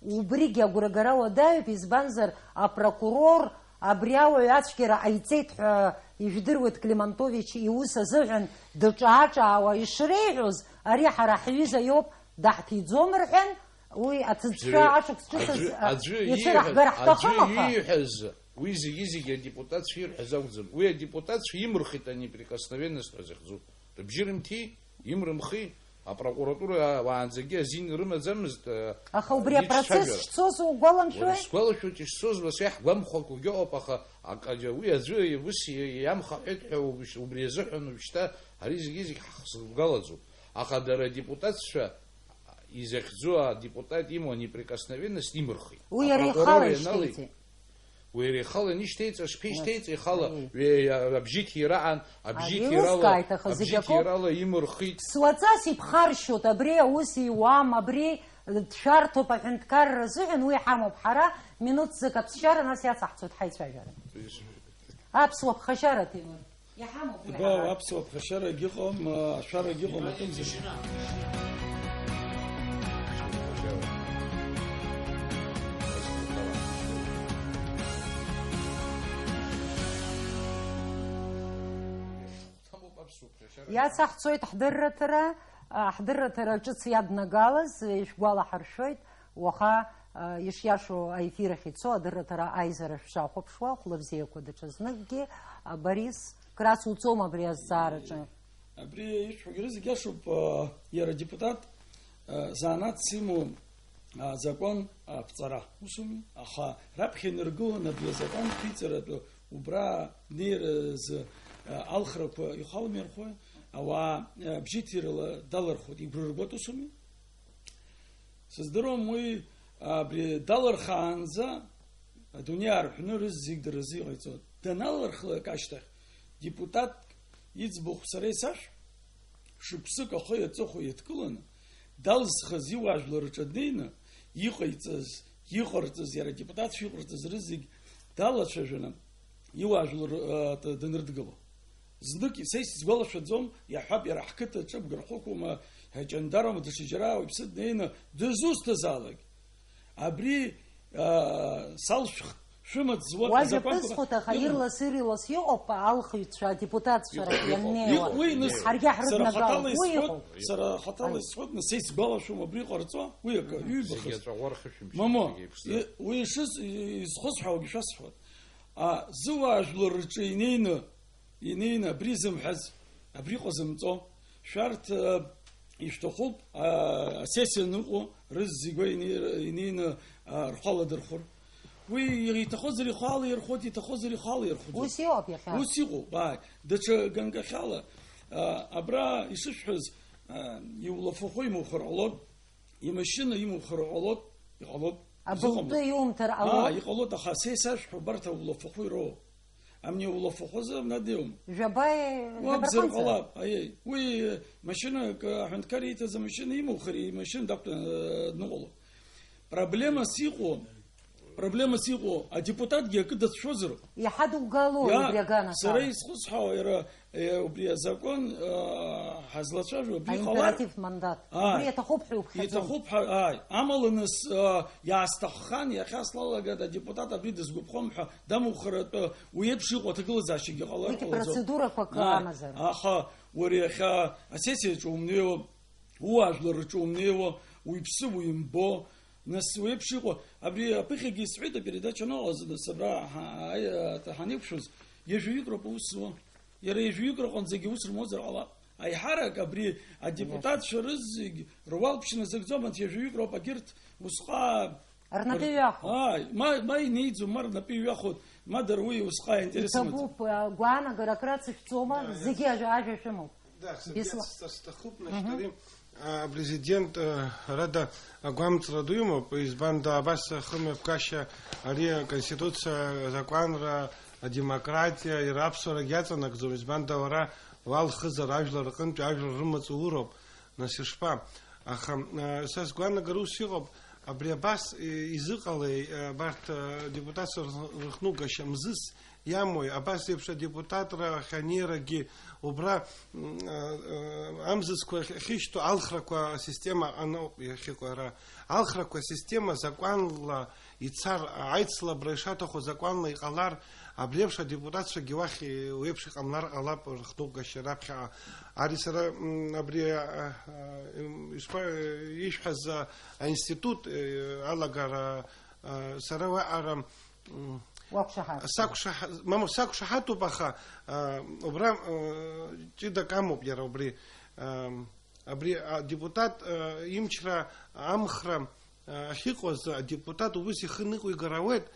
убригьы агәрагара уадаҩуп, избанзар, апрокурор абри ауаҩ ацәгьара ҟаиҵеит ҳәа Ижәдыруеит, Климантович иус азыҳәан дыҿаа-ҿаауа ишреиҳәоз, ари ҳара ҳҩыза иоуп, даҳҭиӡом рҳәан, уи аҭыӡшәа Ӡәы-, ашықәс ҿыц аӡәы, азы аӡәы ицәырҳгар ииҳәаз, ҳҭахым, аӡәы аха. Ииҳәаз, уи зегьы-зегьы адепутатцәа ирҳәаз акәӡам. Уи адепутатцәа имырхит анеприкосновенность ҳәа захьӡу. Рыбжьы рымҭи, имрымхи, апрокуратура уаанӡагьы азин рымаӡамызт, э, Аха убри апроцесс ицәажәара. Шцоз угәаламшәои? Уара сгәалашәоит ишцоз, нас иаҳгәамхәакәагьы ыҟоуп, аха акаџьа уи аӡәы ус иамхаҳәеит ҳәа убри азыҳәан уажәшьҭа ари зегьы-зегь ҳахзыргәалаӡом. Аха дара адепутатцәа изахьӡу адепутат имоу анеприкосновенность имырхит. Уи иара апрокурор ихала ианалеи-, ишьҭеиҵеит. Уи иара ихала инышьҭеиҵо, шԥеишьҭеиҵеи ихала? Ус, уи абжьы ҭиран, абжьы Ари ҭирала, узкааит, аха зегь абжьы акоуп. Ҭирала имырхит. Суаҵас иԥхаршьоит, абри аус иуам, абри дшәарҭоуп аҳәынҭқарра азыҳәан, уи ҳамоуп ҳара, минуҭ зык аԥсшьара, нас иацаҳҵоит ҳаицәажәара. Аԥсуа ԥхашьара, Ҭемыр. Иаҳамоуп уи Ибо, ҳара. Аԥсуа ԥхашьарагь ыҟам, ашәарагь ыҟам, акымзар. Иацаҳҵоит ҳдырраҭара, а, ҳдырраҭара ҿыц иаднагалаз, э, ишәгәалаҳаршәоит, уаха, а, ишиашоу аефир ахь ицо адырраҭара аизара шәшахәаԥшуа, хәлыбзиақәа даҽазныкгьы, а, Борис, крас уцома абри азҵаараҿы? Абри ишәҳәогьы зегь иашоуп, а, иара адепутат, а, занааҭс имоу, а, азакәан аԥҵара, усуми? Аха раԥхьа инаргылон абри азакәан ԥиҵаратәы убра днеиразы, а, алхрақәа ихалмырхуа, ауаа, а, бжьыҭирала далырхуеит, игәра ргоит, усуми? Сыздыруам уи, абри далырхаанӡа адунеи аарҳәны рызегь дара рзы иҟаиҵоит. Даналырхлак ашьҭахь, депутатк иӡбахә сара исашәҳә, шықәсык ахы иаҵыхәа иадкыланы, далызхыз иуаажәлар рҿы днеины, иҟаиҵаз, иҟарҵаз, иара адепутатцәа иҟарҵаз рызегь далацәажәаны, иуаажәлар, э, д-, данрыдгыло. Знык, са исзгәалашәаӡом, иаҳҳәап, иара ҳқыҭаҿы бгырхәықәоума, ҳаҷандарма даҽаџьара ауаҩԥсы днеины дызусҭазаалак. Абри, а, салшәх-, шәымаҵ зуа Уажәа азакәанқәа ԥысхоит, аха иҟоума? Ирлас-ирлас иҟоуп, алхыҩцәа, адепутатцәа Иҟоуп, рахь иҟоуп. Ианнеиуа. Иҟ-, уи нас, Ҳаргьы сара ҳрыднагало, хаҭала уи исҳәот, иҟоуп. Сара хаҭала Ҳаи. Исҳәот, нас исгәалашәом абри иҟарҵо, уи акы, Мгм. Иҩбахаз. Зегьы аҵәаӷәа рхышәымшьан, Момо, зегьы еиԥшӡам. И-, уи ишыз-, и-, изхысҳәаауагьы шәасҳәот. А, зыуаажәлар рҿы инеины, инеины абри зымҳәаз, абри ҟазымҵо, шәарҭ, э, ишәҭахуп, а, асессиа аныҟоу рызегьы инеир-, инеины, а, рхәы аладырхәыр. Уи иҭахозар ихала ирхәот, иҭахозар ихала ирхәӡом. Ус иҟоуп иахьа. Ус иҟоуп, ааи. Даҽа ганкахьала, а, абра ишышәҳәаз, а, иулафахәы имухыр ҟалоит, имашьына имухыр ҟалоит, иҟалоит. Абылтәы Изыҟам-, иумҭар аа, ҟалоит? Иҟалоит, аха са исашәҳәо убарҭ аулафахәы ироуп. Амни улафахәы азы абна дыҩуам. Жәаба, Уабзар жәабаҟынӡа? Ҟалап, аиеи. Уи, э, машьынак, э, аҳәынҭқар ииҭаз амашьына имухыр, имашьына дақәтәан, э, дныҟәало. Проблемас иҟоу, проблемас иҟоу, адепутатгьы акы дацәшәозар? Иаҳа дугалоит Иа, убри аганахьала. Сара исхысҳәаауа, иара, э, убри азакәан, э, ҳазлацәажәо, абри ҟалар? Аимператив мандат. Ааи. Убри иаҭахуп ҳәа уԥхьаӡом. Иҭахуп ҳәа, ааи. Амала нас, э, иаасҭаххан, иахьа слалагада адепутат абри дызгәаԥхом ҳәа дамухыр атәы, уи еиԥш иҟоу аҭагылазаашьагьы ҟалар Уигьы ҟалаӡом. Процедурақәак Ааи. Амазар. Аха уара иахьа асессиаҿы умнеиуа, ууаажәлар рҿы умнеиуа, уиԥсы уимбо, нас уеиԥш иҟоу, абри аԥыхьагьы исҳәеит апередача аныҟалаз, нас абра ҳа-, ҳа-, ҳа-, ҳанеиқәшәоз, ҩажәаҩык роуп аус зуа. Иара ҩажәаҩык рҟынӡагьы ус рмоуӡар ҟалап. Аиҳарак абри адепутатцәа рызегь руалԥшьа назыгӡом, анҭ ҩажәаҩык роуп агьырҭ усҟак Рнапы иҩахо. Ааи, ма, ма инеиӡом, ма рнапы иҩахоит, ма дара уи усҟак аинтерес имаӡам. Иҭабуп, а, гәаанагарак рацышәҵома, Да, зегьы иац- ажәа, ажәа шәымоуп. Да, Беслан. Саргьы сҭахуп, Мгм. Нашьҭари. А, апрезидент, э, рада агәамҵра ду имоуп, избанда абас ахымҩаԥгашьа ари аконституциа, азакәанра, адемократиа, иара аԥсуарагь иаҵанакӡом, избанда уара уалхызар ажәлар рҟынтәи ажәлар рымаҵ ууроуп, нас ишԥа? Аха, э, са сгәаанагара ус иҟоуп, абри абас, э, изыҟалеи, э, абарҭ, э, депутатцәа рх-, рыхнугашьа мзызс иамои, абас еиԥш адепутатра ахь анеирагьы убра, м, а, а, амзызқәа ахь-, ахьышьҭоу алхрақәа асистема аҟаноуп иахьыҟоу ара. Алхрақәа асистема закәанла ицар, аицлабра ишаҭаху закәанла иҟалар, Абри еиԥш адепутатцәагьы уахь еиԥш иҟамлар ҟалап рхҭоугашьа раԥхьаҟа. Ари сара, м, абри, а, а, м, ишԥа-, ишәҳәаз, а, аинститут, э, алагара, а, сара уаҟара, м, Уақәшаҳаҭ. Сақәшаҳа-, мамоу, сақәшаҳаҭуп, аха, а, убра, а, ҷыдак амоуп иара убри, а, абри адепутат, а, имчра амхра, а, ахьыҟоз адепутат убыс ихы ныҟәигар ауеит.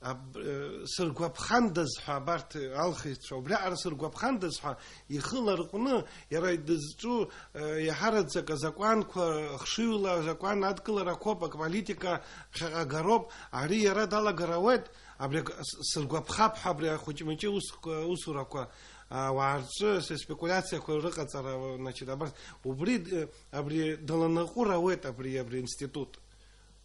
Аб-, э, сыргәаԥхандаз ҳәа абарҭ алхыҩцәа, убриаҟара сыргәаԥхандаз ҳәа ихы ларҟәны, иара дызҿу, э, иаҳараӡак азакәанқәа хшыҩла, азакәан адкыларақәоуп, аполитика ԥхьаҟа агароуп, ари иара далагар ауеит, абри ак-, с-, сыргәаԥхап ҳәа абри ахәыҷмыҷы ус-, усурақәа, ауаа рҿы с-, спекулиациақәа рыҟаҵара, значит, абарҭ, убри, э, абри даланаҟәыр ауеит абри, абри институт.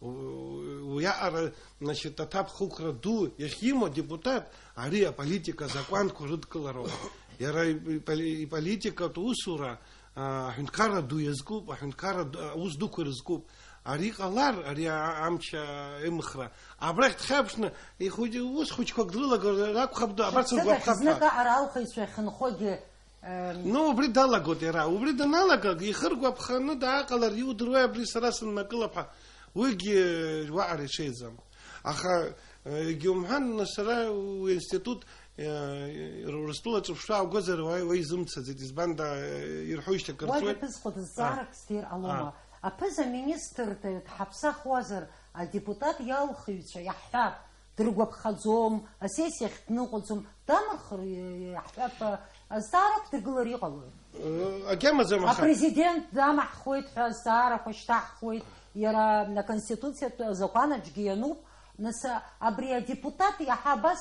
У-, уиаҟара, значит, аҭакԥхықәра ду иахьимоу адепутат, ари аполитика азакәанқәа рыдкылароуп. Иара иполи-, иполитикатә усура, а, аҳәынҭқарра ду иазкуп, аҳәынҭқарра ду, аус дуқәа ирызкуп. Ари ҟалар, ари а-, амч, а, имхра. Абрахь дхьаԥшны, ихәыҷ-, ус хәыҷқәак дрылагар акәхап, ду, абарҭ Шықәсык ахь сыргәаҟхап ҳәа. Знык аҟара алхыҩцәа иахьынхогьы, Ем, Ну, убри далагоит иара. Убри даналага, ихыргәаԥханы дааҟалар иудыруеи абри сара сыннакылап ҳәа. Уигьы уаҟара иҽеиӡам. Аха, э, егьаумҳәан, сара уи институт, э, Урыстәыла аҿырԥштәы ааугозар, уа, уа изымцаӡеит. Избанда, э, ирҳәоижьҭеи акыр Уа ҵуеит. Иаԥызхо дызҵаарак А. сҭир ҟалома? А. Аԥыза-министр д-, дҳаԥсахуазар, адепутат иалхыҩцәа иаҳҳәап. Дыргәаԥхаӡом, асессиахь дныҟәаӡом, дамырхыр, иаҳҳәап, азҵаара ақәдыргылар иҟалои? Э, агьамаӡам, аха. Апрезидент дамаҳхуеит ҳәа азҵаарақәа шьҭаҳхуеит, иара аконституциатә азакәанаҿгьы иануп, нас, абри адепутат иаҳа абас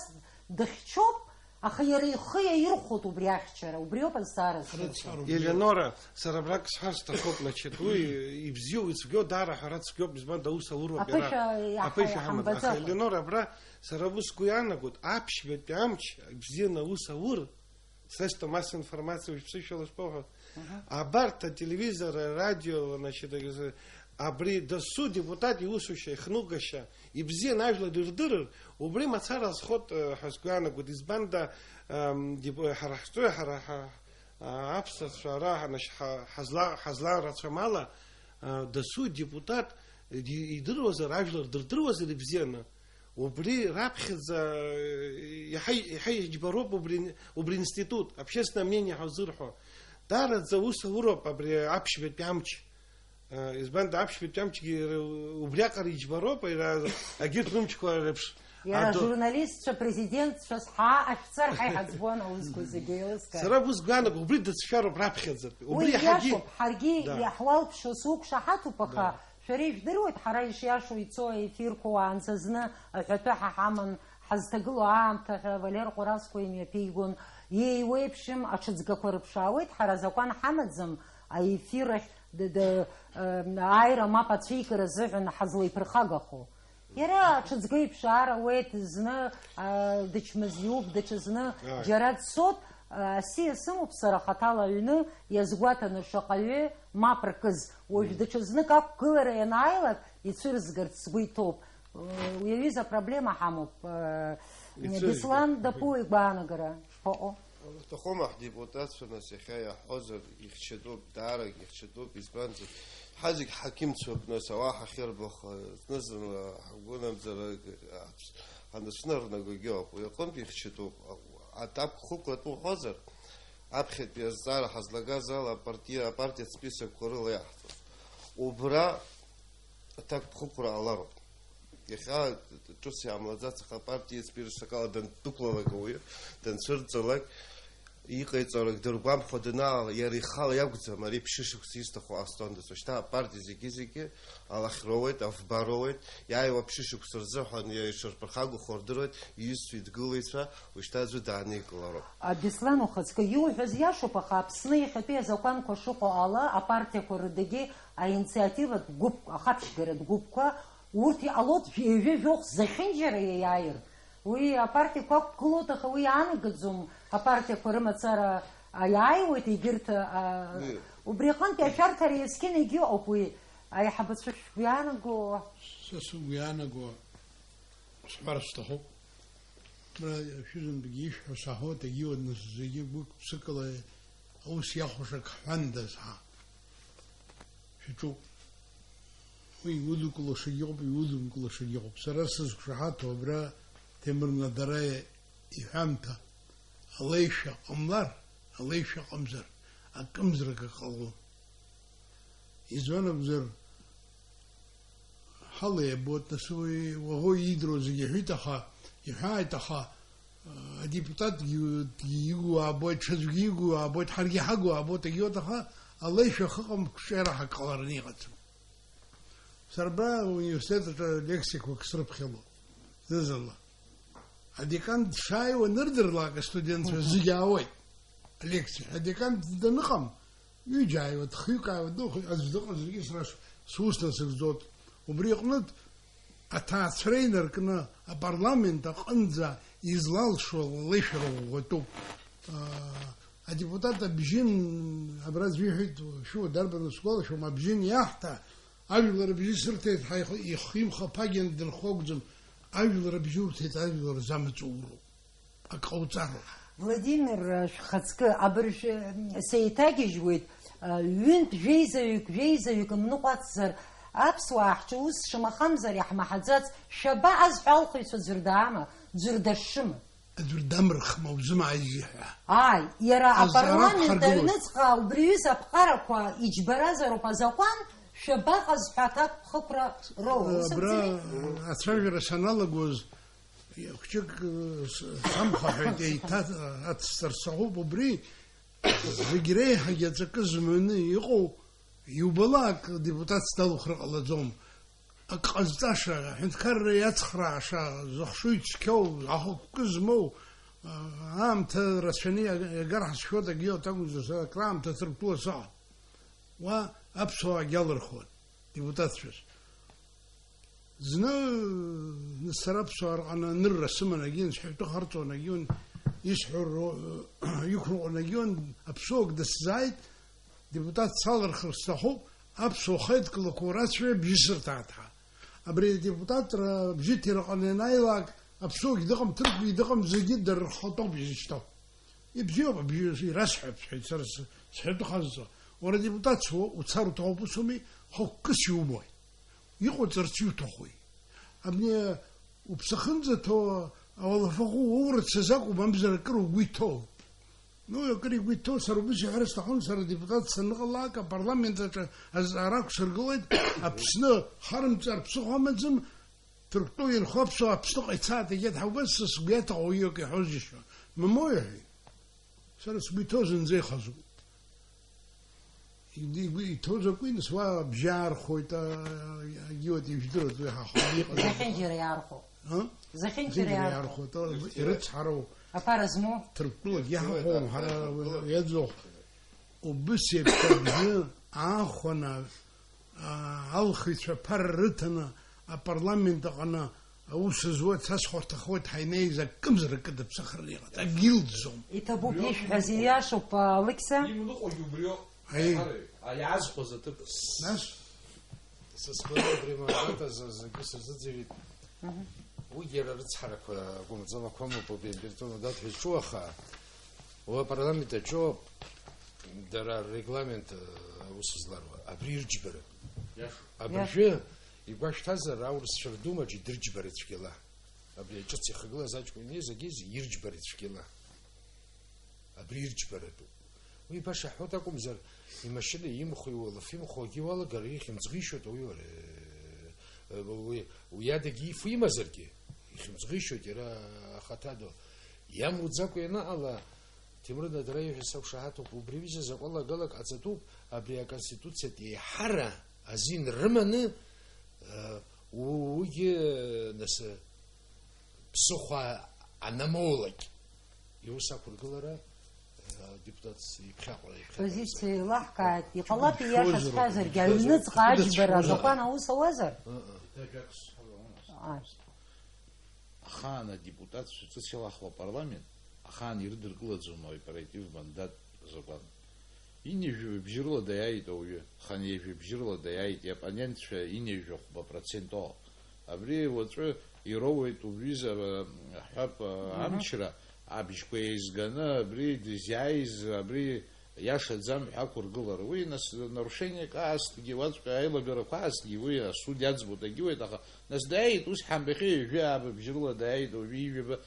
дыхьчоуп, аха иара ихы иаирхәоит убри ахьчара, убриоуп азҵаара зрыцу. Елеонора, сара абрак сҳәар сҭахуп, значит, уи ибзиоу, ицәгьоу даара ҳәара цәгьоуп, избанда аус ауроуп иара. Аԥышәа иаҳа Аԥышәа ҳамаӡам. Аха, иҳамбаӡакәа. Елеонора, абра сара ус сгәы иаанагоит, аԥшьбатәи амч бзианы аус аур, средства массовой информации уажә ԥсышәала шԥоуҳәо? Мгм. Абарҭ ателевизор, арадио, значит, абри дасу депутат иусушьа, ихнугашьа, ибзианы ажәлар ирдырыр, убри мацара азхоит, э, ҳәа сгәы иаанагоит. Избанда, эм, деп-, ҳара ҳҿы, ҳара ҳа-, а, аԥсацәа ара ҳанашь-, ҳа-, ҳазла-, ҳазларацәам ала, а, дасу депутат иди-, идыруазар, ажәлар дырдыруазар ибзианы, убри раԥхьаӡа, э, иаҳа, иаҳа иџьбароуп убри, убри институт, общественное мнение ҳәа узырҳәо. Даараӡа ус ауроуп абри аԥшьбатәи амч. Э, избанда, аԥшьбатәи амчгьы иара убриаҟара иџьбароуп, иара агьырҭ рымчқәа реиԥш Иара адо- ажурналистцәа, президентцәа сҳаа ашәҵар ҳәа иҳаӡбон аусқәа зегьы еилыскаа. Сара бызгәаанаго, убри дацәшәароуп раԥхьаӡатәи. Убри Уи иаҳагьы иашоуп, ҳаргьы Да. иаҳуалԥшо суқәшаҳаҭуп, аха Да. шәара ижәдыруеит, ҳара ишиашоу ицо аефирқәа уаанӡа зны аҳәатәы ҳа ҳаман ҳазҭагылоу аамҭа ҳәа Валер Ҟәарасқәа имҩаԥигон. Еиуеиԥшым аҽыҵгақәа рыԥшаауеит, ҳара азакәан ҳамаӡам аефир ахь д-, д-, э, ааира мап ацәикра азыҳәан ҳазлеиԥырхагахо. Иара аҽыҵга иԥшаар ауеит, зны, а, дычмазаҩуп, даҽазны Ааи. џьара дцот, а, асиа сымоуп сара хаҭала аҩны, иазгәаҭаны шаҟаҩы мап ркыз. Уажә Мм. даҽазнык ақәгылара ианааилак, ицәырызгарц сгәы иҭоуп. Э, уи аҩыза апроблема ҳамоуп. Э, Ицәырызгар. Беслан Дапуа игәаанагара шԥаҟоу? Уҭахума ҳдепутатцәа, нас, иахьа иаҳҳәозар, ихьчатәуп, даарак ихьчатәуп, избанзар, ҳазегь ҳақьымцәоуп, нас, ауаа ҳахьырбахо, зны-зынла ҳгәынамӡара анацәнырнагогьы ауп. Уи аҟынтә ихьчатәуп. Аҭакԥхықәратә уҳәозар, аԥхьатәи азҵаара ҳазлагаз ала апартиа, апартиатә списокқәа рыла иаҳҵо. Убра аҭакԥхықәра ҟалароуп. Иахьа ҿыц иаамлаӡац, аха апартиа ицәбиршақала дандәықәлалак ауаҩы, данцәырҵлак, иҟаиҵалак дыргәамԥхо данаала, иара ихала иакәӡам ари ԥшьышықәса изҭаху ҟасҵондаз. Уажәшьҭа апартиа зегьы-зегьы алахь роуеит, афба роуеит, иааиуа ԥшьышықәса рзыҳәан иа-, ишырԥырхагахо рдыруеит, иҩызцәа, идгылаҩцәа, уажәшьҭа аӡәы дааникылароуп. А, Беслан, ухаҵкы иуҳәаз иашоуп, аха Аԥсны иахьатәи азакәанқәа шыҟоу ала, апартиақәа рыдагьы аинициативатә гәыԥ-, ахаԥшьгаратә гәыԥқәа, урҭ иҟалоит жәеҩа-жәохә зехьынџьара иаиааир. Уи апартиақәа ақәгылоит, аха уи иаанагаӡом апартиақәа рымацара, а, иааиуеит егьырҭ, а, Уи убри аҟынтәи ашәарҭара иазқьынагьы ыҟоуп уи. Аиҳабацәа шәгәы иаанаго? Са сыгәы иаанаго сҳәар сҭахуп. Абра шәызынтәгьы ишәҳәо саҳауеит, егьиуа нас зегьы гәык-ԥсыкала аус иахәаша ак ҳҳәандаз ҳа. Шәаҿуп. Уи иудукылашагьы ыҟоуп, иудымкылашагьы ыҟоуп. Сара сызқәшаҳаҭу абра Ҭемыр Надараиа иҳәамҭа, алеишәа ҟамлар, алеишәа ҟамзар, акымзарак ҟалон. Избан акәзар, ҳала иабоит, нас уи уаӷоу иидыруа зегьы иҳәеит, аха, иҳәааит, аха, а, адепутатгьы игу аабоит, ҽаӡәгьы игу аабоит, ҳаргьы ҳагу аабоит, егьиуеит, аха алеишәа ахыҟам, қәҿиара ҳак ҟалараны иҟаӡам. Сара абра ауниверситет аҿы лексикақәак срыԥхьалон, зны-зынла. Адекан дшааиуа анырдырлак, астудентцәа зегьы аауеит алекциа. Адекан даныҟам, ҩыџьа ааиуеит, хҩык ааиуеит, дыҟ-, аӡә дыҟазаргьы сара с-, сус насыгӡоит. Убри аҟнытә аҭаацәара инаркны апарламент аҟынӡа излалшо леишәара ӷәӷәатәуп. Аа, адепутат абжьын, абра аӡәы иҳәеит, шәуа дарбану сгәалашәом, абжьын иаҳҭа, ажәлар абжьы сырҭеит ҳәа ихы, ихы имхаԥагьаны дынхо акәӡам, ажәлар абжьы урҭеит, ажәлар рзы амаҵ уроуп. Ак ҟауҵароуп. Владимир, шәхаҵкы, абыржә, сеиҭагьежьуеит, ҩынтә жәеизаҩык, жәеизаҩык мныҟәацзар, аԥсуаа ҳҿы ус шамахамзар иаҳмаҳаӡац, шәабаҟаз ҳәа алхыҩцәа ӡәыр даама, ӡәыр дашшыма? Аӡәыр дамырхма узымааизи ҳәа. Ааи, иара Азҵаара апарламент ԥхаргылоит. Аҩныҵҟа убри аҩыза аԥҟарақәа иџьбаразароуп азакәан, шәабаҟаз ҳәа аҭакԥхықәра роуа, ус Абра акәӡами? Ацәажәара саналагоз, хәҷык, э, с-, самхаҳәеит, еиҭа, э, ацсҵар сҭахуп, убри зегь реиҳагьы аҵакы зманы иҟоу, иубалак, депутатс далухра ҟалаӡом. Ак ҟазҵаша, аҳәынҭқарра иацхрааша, зыхшыҩ цқьоу, ахықәкы змоу, аамҭа рацәаны иа-, иагар ҳазшәоит, акгьы акәымзар, сара акраамҭа Ҭырқәтәыла сыҟан. Уа аԥсуаагьы алырхуан, депутатцәас. Зны, сара аԥсуаа рҟны анырра сыман, егьин сҳәатәы харҵон, егьин исҳәо ро-, иқәныҟәон, егьин аԥсуак дысзааит, депутат салырхыр сҭахуп, аԥсуа хаидкылақәа урацәажәа бжьысырҭааит ҳәа. Абри адепутатра бжьыҭира аҟны ианааилак, аԥсуагьы дыҟам, ҭырқәгьы дыҟам, зегьы дара рхатәоуп изышьҭоу. Ибзиоуп, абжьы ирасҳәап, сҳәеит, сара с-, сҳәатәы хазҵо. Уара депутатс уа-, уцар уҭахуп, усуми, хықәкыс иумои? Иҟоуҵарц иуҭахуи? Абни уԥсахынӡаҭоу ауалафахәы уоурц азакәу, мамзар акыр угәы иҭоу? Ну, акыр игәы иҭоу, сара убыс иҳәар сҭахын, сара депутат саныҟалак, апарламент аҿы азҵаара ақәсыргылеит, Аԥсны харымҵар ԥсыхәа амаӡам, Ҭырқәтәыла инхо аԥсуаа Аԥсныҟа ицааит, егьа дҳаугаз, са сгәы иаҭаху уаҩы акы иҳәоз џьысшьон. Мамоу, иҳәеит. Сара сгәы иҭоу зынӡа ихазуп. Игәы иҭоу закәи, нас, уа абжьы аархоит, а, агьиуеит, ижәдыруеит уи ҳахәаны иҟаз. Зехьынџьара иаархәо. А? Зехьынџьара Зехьынџьара иаархәо. Иаархәо, ата, ирыцҳароу. Аԥара змоу. Ҭырқәтәылагьы иаҳхәом, ҳара иаӡоуп. Убыс еиԥш абжьы аахәаны, а, алхыҩцәа аԥара рыҭаны апарламент аҟны аус зуа цас хәарҭахоит ҳаинеиз акымзар акы дыԥсахыр иҟаҵа, акгьы илӡом. Иҭабуп ишәҳәаз, ииашоуп, Алықьса. Имныҟәогьы убриоуп. Аи. Аиааиз-, аиаазхәаз аҭыԥ. Нас? Са сгәаны абри амандат азы зегьы сырзыӡырҩит. Мгм. Уигьы иара рыцҳарақәа акәымзар, ақәамоуп, убри аинтеллектуальный дад ҳәа иҿу, аха уи апарламент аҿоуп, дара ррегламент, э, аус зларуа. Абри ирџьбара. Иашоуп. Абыржәы, иашоуп, игәашәҭазар, аурысцәа рдумаҿы идырџьбара цәгьала. Абри аҿыц ихагылаз аҷкәын ииз агьиз ирџьбара цәгьала. Абри ирџьбаратәуп. Уи баша ҳәоит акәымзар, имашьына имхо, иуалаф имхо акгьы уалагар, ихьымӡӷ ишьоит ауаҩы, уи, уи адагьы ифо имазаргьы, ихьымӡӷ ишьоит иара ахаҭа ду. Иамуӡакәа ианаҟала, Ҭемраз Надараиа иҳәаз сақәшаҳаҭуп, убри аҩыза закәалагалак ҟаҵатәуп, абри аконституциатә еиҳара азин рыманы, уигьы, нас, ԥсыхәа анамоулак, иус ақәыргылара, э, адепутатс иԥхьаҟа, иԥхьаҟа Позициа еилаҳкааит, иҟалап, ииашаҵәҟьазаргьы, аҩныҵҟа аџьбара азакәан аус ауазар? Ыы-ыы. Ааи. Ахаан адепутатцәа ҿыц илахо апарламент, ахаан ирыдыркылаӡом аоператив мандат азакәан. Инеижәи бжьырла даиааит ауаҩы, ханеижәи бжьырла даиааит, иоппонентцәа инеижәи хәба процент ыҟоуп. Абри уаҵәы Ироуеит убҩыза, э, ҳҳәап, э, Мгм. амчра, абжьқәа еизганы, абри дызиааиз, абри иашаӡам ҳәа ақәыргылара. Уи нас нарушениак аасҭгьы, уаҵәҟьа аилагарақәа аасҭгьы уи асуд иаӡбо дагьуеит, аха нас дааит, ус ҳамбахьы ҩажәи ааба бжьы рыла дааит, уажәы ҩажәи ҩаба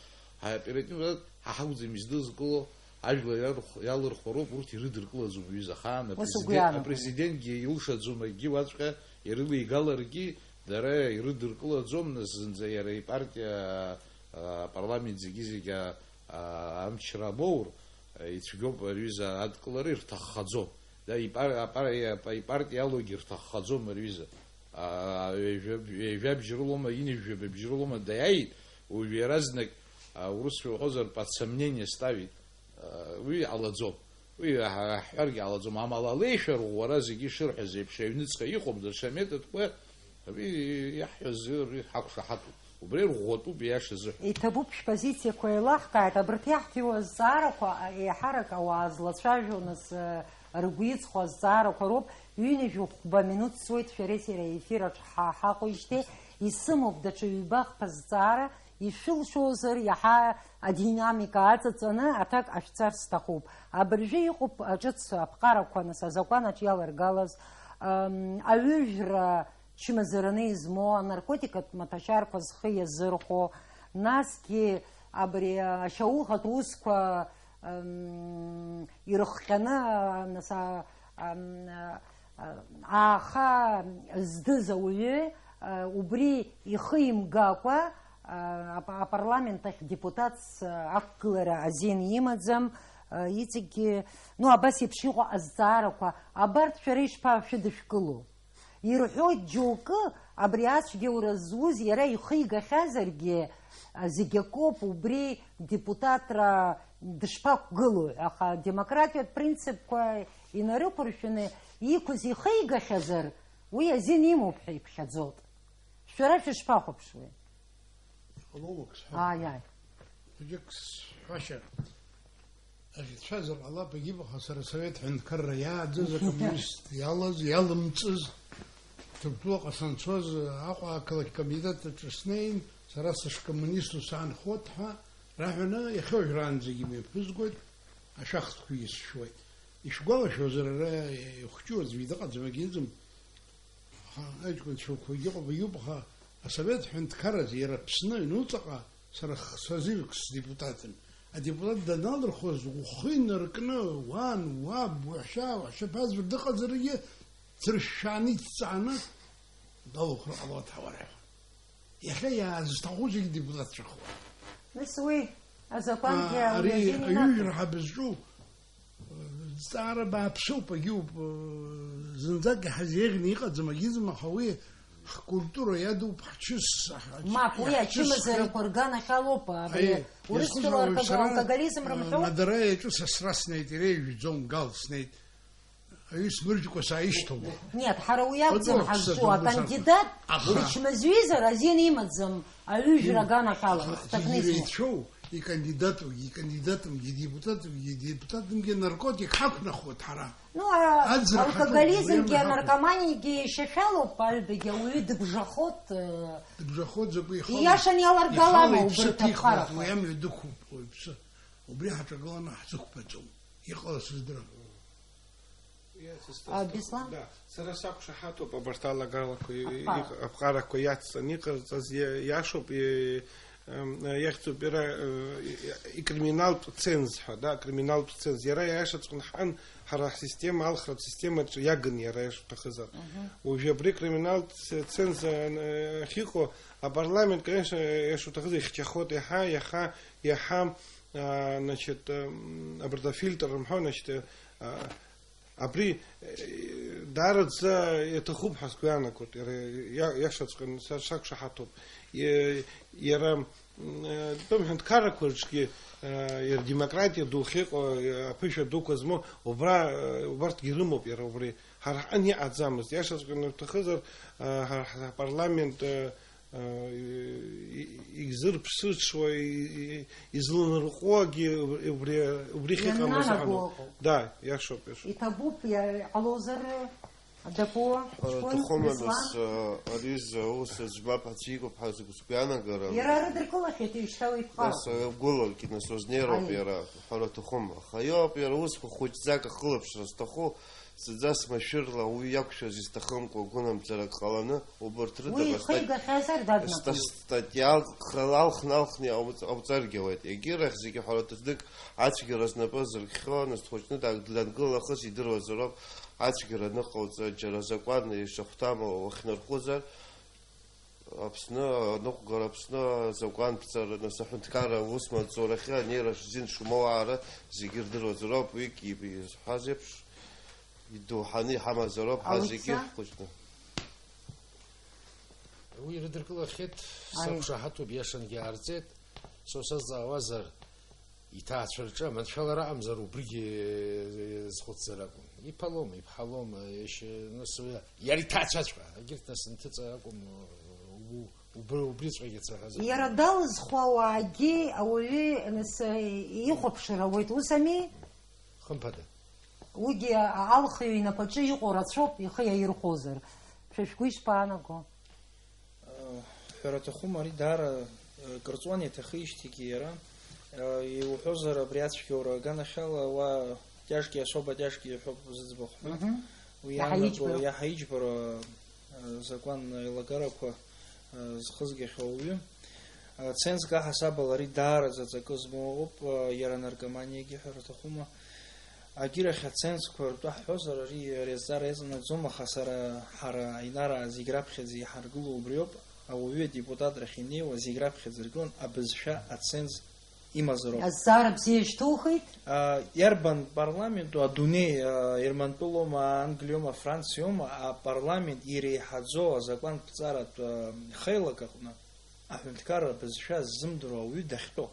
ҳаоперативла ҳа ҳакәӡам издызкыло, ажәлар иалырх-, иалырхуа роуп, урҭ ирыдыркылаӡом уҩыза ахаан, Ус угәы апрезидент, иаанагоит. апрезидентгьы илшаӡом акгьы уаҵәҟьа ирылеигаларгьы, дара ирыдыркылаӡом, нас зынӡа иара ипартиа, а, апарламент зегьы-зегьы, а, а, амчра амоур, а, ицәгьоуп ари аҩыза адкылара ирҭаххаӡом. Да, ипар-, апар-, иа-, ипартиа алоугьы ирҭаххаӡом ари аҩыза. А, ҩажәа-, ҩажәабжь рылоума, инажәжәабжь рылоума, даиааит, уажә иаразнак, а, урысшәа уҳәозар, под сомнение ставит. Уи ҟалаӡом. Уи ҳа-, ҳҳәаргьы ҟалаӡом. Амала алеишәа рӷәӷәара зегьы ишырҳәаз еиԥш аҩныҵҟа иҟоуп, даҽа методқәа, уи иаҳҳәаз, уи ҳақәшаҳаҭуп. Убри рӷәӷәатәуп, ииашазы. Иҭабуп, шәпозициақәа еилаҳкааит. Абарҭ иаҳҭиуа азҵаарақәа, еиҳарак ауаа злацәажәо, нас, ргәы иҵхо азҵаарақәа роуп. Ҩынҩажәи хәба минуҭ цоит шәареи сареи аефир аҿы ҳа-, ҳаҟоижьҭеи. Исымоуп даҽа ҩба-хԥа зҵаара. Ишәылшозар, иаҳа адинамика аҵаҵаны аҭак ашәҵар сҭахуп. Абыржәы иҟоуп ҿыц аԥҟарақәа, нас, азакәанаҿ иаларгалаз, ам, аҩыжәра чмазараны измоу, анаркотикатә маҭәашьарқәа зхы иазырхәо, насгьы абри ашьаухатә усқәа, ам, ирыхҟьаны, нас, а, ам, а, ааха здыз ауаҩы, а, убри ихы имгакәа, а, ап-, апарламент ахь депутатс, а, ақәгылара азин имаӡам, а, иҵегьгьы, ну, абас еиԥш иҟоу азҵаарақәа, абарҭ шәара ишԥашәыдышәкыло? Ирҳәоит џьоукы, абри ацәгьоура зуз иара ихы игахьазаргьы, а, зегь акоуп, убри депутатра дышԥақәгылои, аха адемократиатә принципқәа инарықәыршәаны иқәыз ихигахьазар, уи азин имоуп ҳәа иԥхьаӡоит. Шәара шәышԥахәаԥшуеи? Иҟалом акы сҳәар. Ааи, ааи. Хәыҷык сҳәашьа. Ахьцәазар ҟалап, егьибаха сара асовет ҳәынҭқарра иааӡаз, акоммунист иалаз, иалымҵыз, Ҭырқәтәылаҟа санцоз, Аҟәа ақалақь комитет аҿы снеин, сара сышкоммунисту саанхоит ҳәа раҳәаны, иахьа уажәраанӡагьы мҩаԥызгоит, ашәахтәқәа исшьуеит. Ишәгәалашәозар, ара ихәҷу аӡәы дыҟаӡам, агьыӡым. Аха аҷкәынцәақәагьы ыҟоуп, иубаха, асовет ҳәынҭқарразы, иара Аԥсны аҩнуҵаҟа сара х-, сазивк сдепутатын. Адепутат даналырхуаз, ухы инаркны, уан, уаб, уаҳәшьа, уаҳәшьаԥа аӡәыр дыҟазаргьы, дсыршәшәааны, идҵааны, далухыр ҟалоит ҳәа уара. Иахьа иаазҭаху зегьы депутатцәахуа. Нас уи азакәангьы А, ари ауаҩы азин аҩыжәра имаҭәам. Ҳабызҿу, э, зҵаара бааԥсуп, агьуп, э, зынӡак иҳазеиӷьны иҟаӡам, агьызм, аха уи ҳкультура иадуп, ҳчыс, ҳч-, Мап, уи иаҳчысхьеит. Ачымазарақәа рганахьалоуп, абри Аиеи, урыстәыла иазхәыцуа алко-, уара сара, алкоголизм э, рымҳәоу? Надара иаҿу сасра снеит, иреиӷьӡом, гал снеит. Аҩы смырӡкәа сааишьҭоума? Нет, ҳара уи акәӡам Ҟаҵоуп, ҳазҿу, садомызаргәа. Акандидат Аха. Дычмазаҩызар азин имаӡам, аҩыжәра Иу-, аганахьала, аха зегьы хҭакны измоу. Иреицәоу, икандидатугьы, икандидатугьы, идепутатугьы, идепутатугьы наркотик ҳақәнахуеит ҳара. Ну, а, Аӡра алкоголизмгьы, ҳаҭоуп, уи амҩа ҳақәуп. Анаркоманиагьы шьашәалоуп, аҩбагьы ауаҩы дыбжахоит, э, Дыбжахоит, закәи ихала? Ииашаны иаларгалама Ихала убырҭ иԥсы ҭихуеит, аԥҟарақәа? Уи амҩа дықәуп, уаҩԥсы. Убри ҳаҿагыланы ҳзықәԥаӡом. Иҟалаз сыздырам. Иацысҵаз А, сҭахуп. Беслан? Да. Сара сақәшаҳаҭуп абарҭ алагалақәа, и-, Аԥҟара. иҟ-, аԥҟарақәа иацҵаны иҟарҵаз иа-, иашоуп, и-, м, иахьӡуп иара, э, и-, икриминалтә ценз ҳәа, да, акриминалтә ценз. Иара иашаҵәҟьаны ҳан, ҳара ҳсистема, алхратә системаҿы иагын иара иашуҭахызар. Мгм. Уажәы абри акриминалтә ц-, ценз, э, ахьыҟоу апарламент, конечно, иашуҭахызар ихьчахоит иаҳа, иаҳа, иаҳа, а, значит, м, абарҭ афильтр рымҳәо, значит, э, а, Абри, э, даараӡа иаҭахуп ҳәа сгәы иаанагоит, иара иа-, иашаҵәҟьаны са сақәшаҳаҭуп. Е-, иара, м, э, тәым ҳәынҭқаррақәа рҿгьы, э, иара демократиа ду ахьыҟоу, э, аԥышәа дуқәа змоу, убра, э, убарҭгьы рымоуп иара убри. Ҳара ҳҟны иҟаӡамызт, иашаҵәҟьаны уҭахызар, э, ҳара ҳпарламент, э, э, и-, и-, изырԥсыҽуа, и-, и-, изланарҟәуагьы убри, убри ахьыҟамыз Ианнанагоу аҳәоноуп. Ыҟоуп. Да, иашоуп, иашоуп. Иҭабуп, иа-, иҟалозар, Дакәу, ҳәара ҷкәын, ҭахума, Беслан? Нас, а, ари зауз аӡә мап ацәикуп ҳәа згәы сгәы иаанагара. Иара рыдыркылахьеит, ишьҭа уи ԥҟала. Нас, а, гәылак, нас, узнеироуп. Али. Иара, ҳәара ҭахума. Аха иоуп, иара усқәа хәыҷӡак ахылаԥшра зҭаху, зынӡас машәырла уи иақәшәаз исҭахымкәа гәынамӡарак ҟаланы, убарҭ рыда Уи ихы игахьазар, дад, ста-, напы? Статиа алхны, алхны иауҵ-, ауҵаргьы ауеит. Егьирахь зегьы ҳәара ҭыӡык ацәгьара знапы зыркхьоу, нас дхәыҷны даг-, дангылахыс идыруазароуп. Ацәгьара аныҟауҵа, џьара азакәан ишахәҭам уахьнархәызар, Аԥсны аныҟәгара, Аԥсны азакәанԥҵара, нас аҳәынҭқарра аусмаҵзура анеира шзин шумоу аара зегьы ирдыруазароуп, уигь изҳәаз еиԥш, идоуҳаны иҳамазароуп ҳа Алықьса? Зегьы ҳхәыҷны. Уи ирыдыркылахьеит, Аи. Сақәшаҳаҭуп, иашангьы аарҵеит, сосазҵаауазар, Иҭаацәа рҿы аманшәалара аҟамзар, убригьы, э, зхәыцзар акәын. Иԥалома, иԥҳалома, ишь, нас уи, иара иҭаацәаҵәҟьа, егьырҭ нас нҭыҵа акәым, у-, убри, убриҵәҟьагьы ацаҳәа азы. Иара далызхуа ауаагьы ауаҩы, нас, э, ихәаԥшыр ауеит, ус ами? Хымԥада. Уигьы алхыҩ инапаҿы иҟоу рацәоуп, ихы иаирхәозар. Шәа шәгәы ишԥаанаго? Ҳәара аҭахума, ари даара, э, кырҵуан иаҭахижьҭеигьы иара. Э, иуҳәозар, абри ацәгьоура аганахьала уа тяжкие, особо тяжкие иҳәоуп зыӡбахә ҳәа. Мгм. Уи иаанаго иаҳа иџьбароуп, иаҳа иџьбароуп, э, закәан еилагарақәа, э, зхызгахьоу ауаҩы. Э, цензк аҳасабала ари даараӡа ҵакы змоу ауп, э, иара анаркоманиагьы ҳәара аҭахума. Агьырахь ацензқәа ртәы ҳҳәозар, ари, ари азҵаара иаҵанакӡом, аха сара, ҳара аинараа зегь раԥхьаӡа иҳаргыло убриоуп, ауаҩы адепутатрахь инеиуа зегь раԥхьаӡа иргылан абызшәа аценз имазароуп. Азҵаара бзиа шьҭухит. А, иарбан парламенту, адунеи, а, Германтәылоума, Англиоума, Франциоума, апарламент иреиҳаӡоу азакәанԥҵаратә, а, хеилак аҟны аҳәынҭқарра абызшәа ззымдыруа ауаҩы дахьтәоу.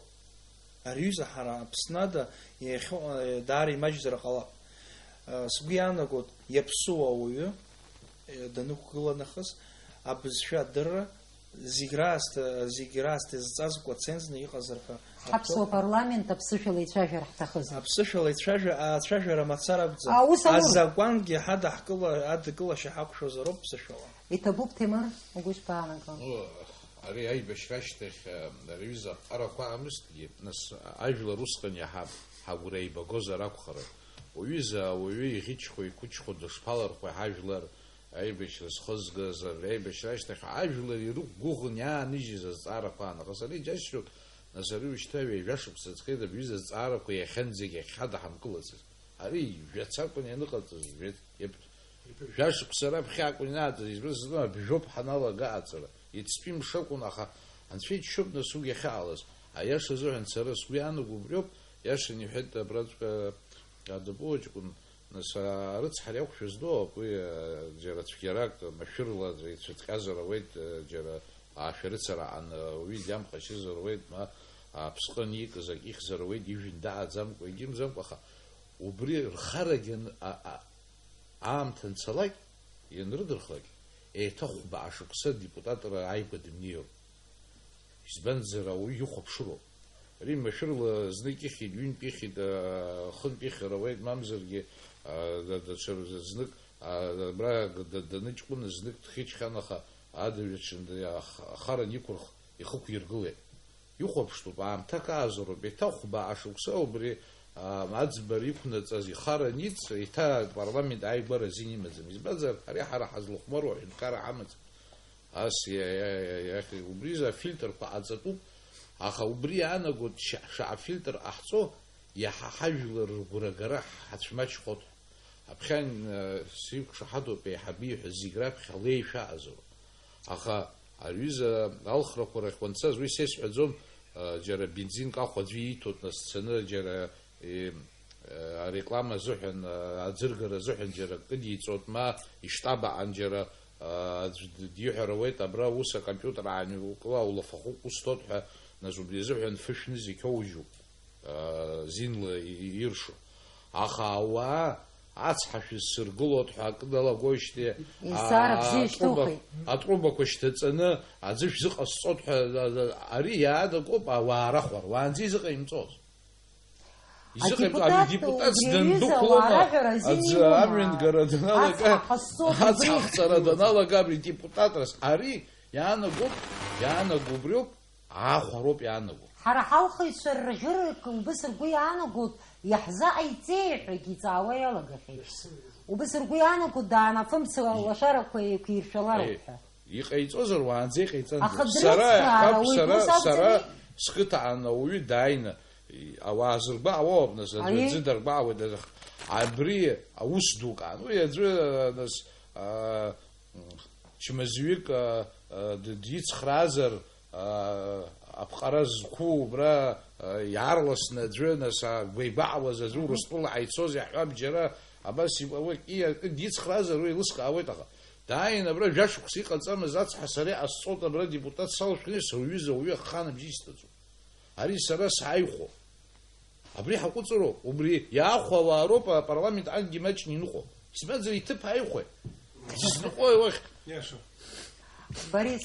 Ари аҩыза ҳара Аԥсны ада иахьа, даара имаҷзар ҟалап. Сгәы иаанагоит, иаԥсуа ауаҩы данықәгыла нахыс, абызшәа адырра, зегь раасҭа, зегь раасҭа изҵазкуа цензны иҟазар ҳәа. Ҳаԥсуа парламент аԥсышәала ицәажәар ҳҭахызар. Аԥсышәала ицәажәа, ацәажәара мацара акәӡам. Аус аур. Азакәангьы ҳадаҳкыла, адкылашьа ҳақәшәозароуп ԥсышәала. Иҭабуп, Ҭемыр, угәы ишԥаанаго? Ну, ари аибашьра ашьҭахь, а, ари аҩыза аԥҟарақәа аамысҭгьы, нас, ажәлар усҟан иаҳа ҳагәра еибагозар акәхарын. Уҩыза ауаҩы иӷьычхо, иқәычхо дышԥалырхуеи ҳажәлар аибашьра зхызгаз, ари аибашьра ашьҭахь ажәлар ирықәгәыӷын иааныжьыз азҵаарақәа аан. Аха сара иџьасшьоит, нас ари ушьҭа ҩажәа шықәса ҵхеит абҩыза азҵаарақәа иахьанӡагь ахьҳадаҳамкылацыз. Ари жәац акәын ианыҟаҵаз, жәац, иаб-, Жәа шықәса раԥхьа акәын инаатыз, избан сыздам, абжьоуп ҳаналага аҵара. Иацтәи мшакәын, аха Анцәа иџьшьоуп нас уигь ахьаҟалаз. Аиаша азыҳәан сара сгәы иаанаго убриоуп, иашан иҳәеит абраҵәҟьа адапыуаҷкәын, нас арыцҳара иақәшәаз ду ауп, уи, џьара цәгьарак, машәырла ицәыҭҟьазар ауеит, џьара аашәарыцара аан, уи диамҟашьызар ауеит, ма аԥсҟы аникыз ак ихьзар ауеит, ижәҩан дааӡамкәа, егьимӡамкәа, аха убри рхарагьы ан-, а-, а-, Аамҭа анцалак, ианрыдырхлак, еиҭа хәба ашықәса адепутатра ааигәа дымнеиуам. Избанзар, ауаҩы ихәаԥшыроуп. Ари машәырла знык ихьит, ҩынтә ихьит, а, хынтә ихьыр ауеит, мамзаргьы, а, да-, даҽа знык, а, абра да-, даныҷкәын знык дхьычхьан, аха адырҩаҽны ах-, ахара аниқәырх, ихықәиргылеит. Ихәаԥштәуп, аамҭак аазароуп, еиҭа хәба ашықәса убри, аа, аӡбара иқәнаҵаз ихара аниҵ, еиҭа апарламент ааигәара азин имаӡам. Избанзар, ари ҳара ҳазлахәмаруа аҳәынҭқарра ҳамаӡам. Ас иа-, иа-, иа-, иахь убризы афильтрқәа ҟаҵатәуп, аха убри иаанагоит шьа-, шаҟа фильтр ҟаҳҵо, иаҳа ҳажәлар рыгәра агара ҳацәмаҷхоит ҳәа. Аԥхьан, э, сиқәшаҳаҭуп еиҳабы ииҳәаз зегь раԥхьа алеишәа аҟазароуп. Аха аҩыза алхрақәа рахь уанцаз, уи са исҳәаӡом, э, џьара бензинк ахә аӡәы ииҭоит, нас дцаны џьара, э, э, ареклама азыҳәан, э, аӡыргара азыҳәан џьара акы диҵоит, ма иштаб аҟан џьара, э, аӡә д-, диҳәар ауеит, абра ус акомпиутер аанкыла улафахәы усҭоит ҳәа, нас убри азыҳәан фышәны зегь ҳоужьуп. Зинла и-, и-, иршо. Аха ауаа ацҳа шәызсыргылоит ҳәа акы далагоижьҭеи, Есар аа, бзиа атрубак-, ишьҭухит. Атрубақәа шьҭаҵаны аӡы шәзыҟасҵоит ҳәа, а, а, ари иаадагоуп ауаа рахәара, уаанӡа изыҟаимҵоз. Изыҟаиҵо, абри адепутатс дандәықәлома, аӡы амҩангара даналага, ацҳа ҟасҵо, ацҳа ҟасҵара даналага абри депутатрас, ари иаанагоуп, иаанаго убриоуп, аахәароуп иаанаго. Ҳара ҳалхыҩцәа ржәырак убыс ргәы иаанагоит, иаҳзыҟаиҵеи ҳәагьы иҵаауа иалагахьеит. Убыс ргәы иаанагоит, даанафымцала лашарақәа еиқәиршәалароуп ҳәа. Иҟаиҵозар, уаанӡа иҟаиҵандаз. Аха сара дрыцхраара, иаҳҳәап, уи сара, ус акәӡами? Сара сқыҭа аан ауаҩы дааины, и-, ауаа зыргәаауоуп, нас, аӡәы аӡәы даргәаауеит, нас, абри аус дук аан. Уи аӡәы, нас, а, чмазаҩык, а, а, д-, дицхраазар, а, аԥҟара зқәу убра, а, иаарласны аӡәы, нас, а, гәеибаауаз аӡәы Урыстәыла ҳаицоз иаҳҳәап, џьара абас ибауеит, и-, дицхраазар уи еилыскаауеит, аха дааин абра жәашықәса иҟаҵамыз ацҳа сара иҟасҵоит, абра депутат салшәны, сыҩыза уаҩы аханабжьы исҭаӡом. Ари сара сааихәо. Абри ҳаҟәыҵроуп, убри иаахәо ауаа роуп апарламент анкгьы маҷны иныҟәо. Исмаӡыр иҭыԥ ааихәеит. Дызныҟәои уахь? Иашоуп. Борис.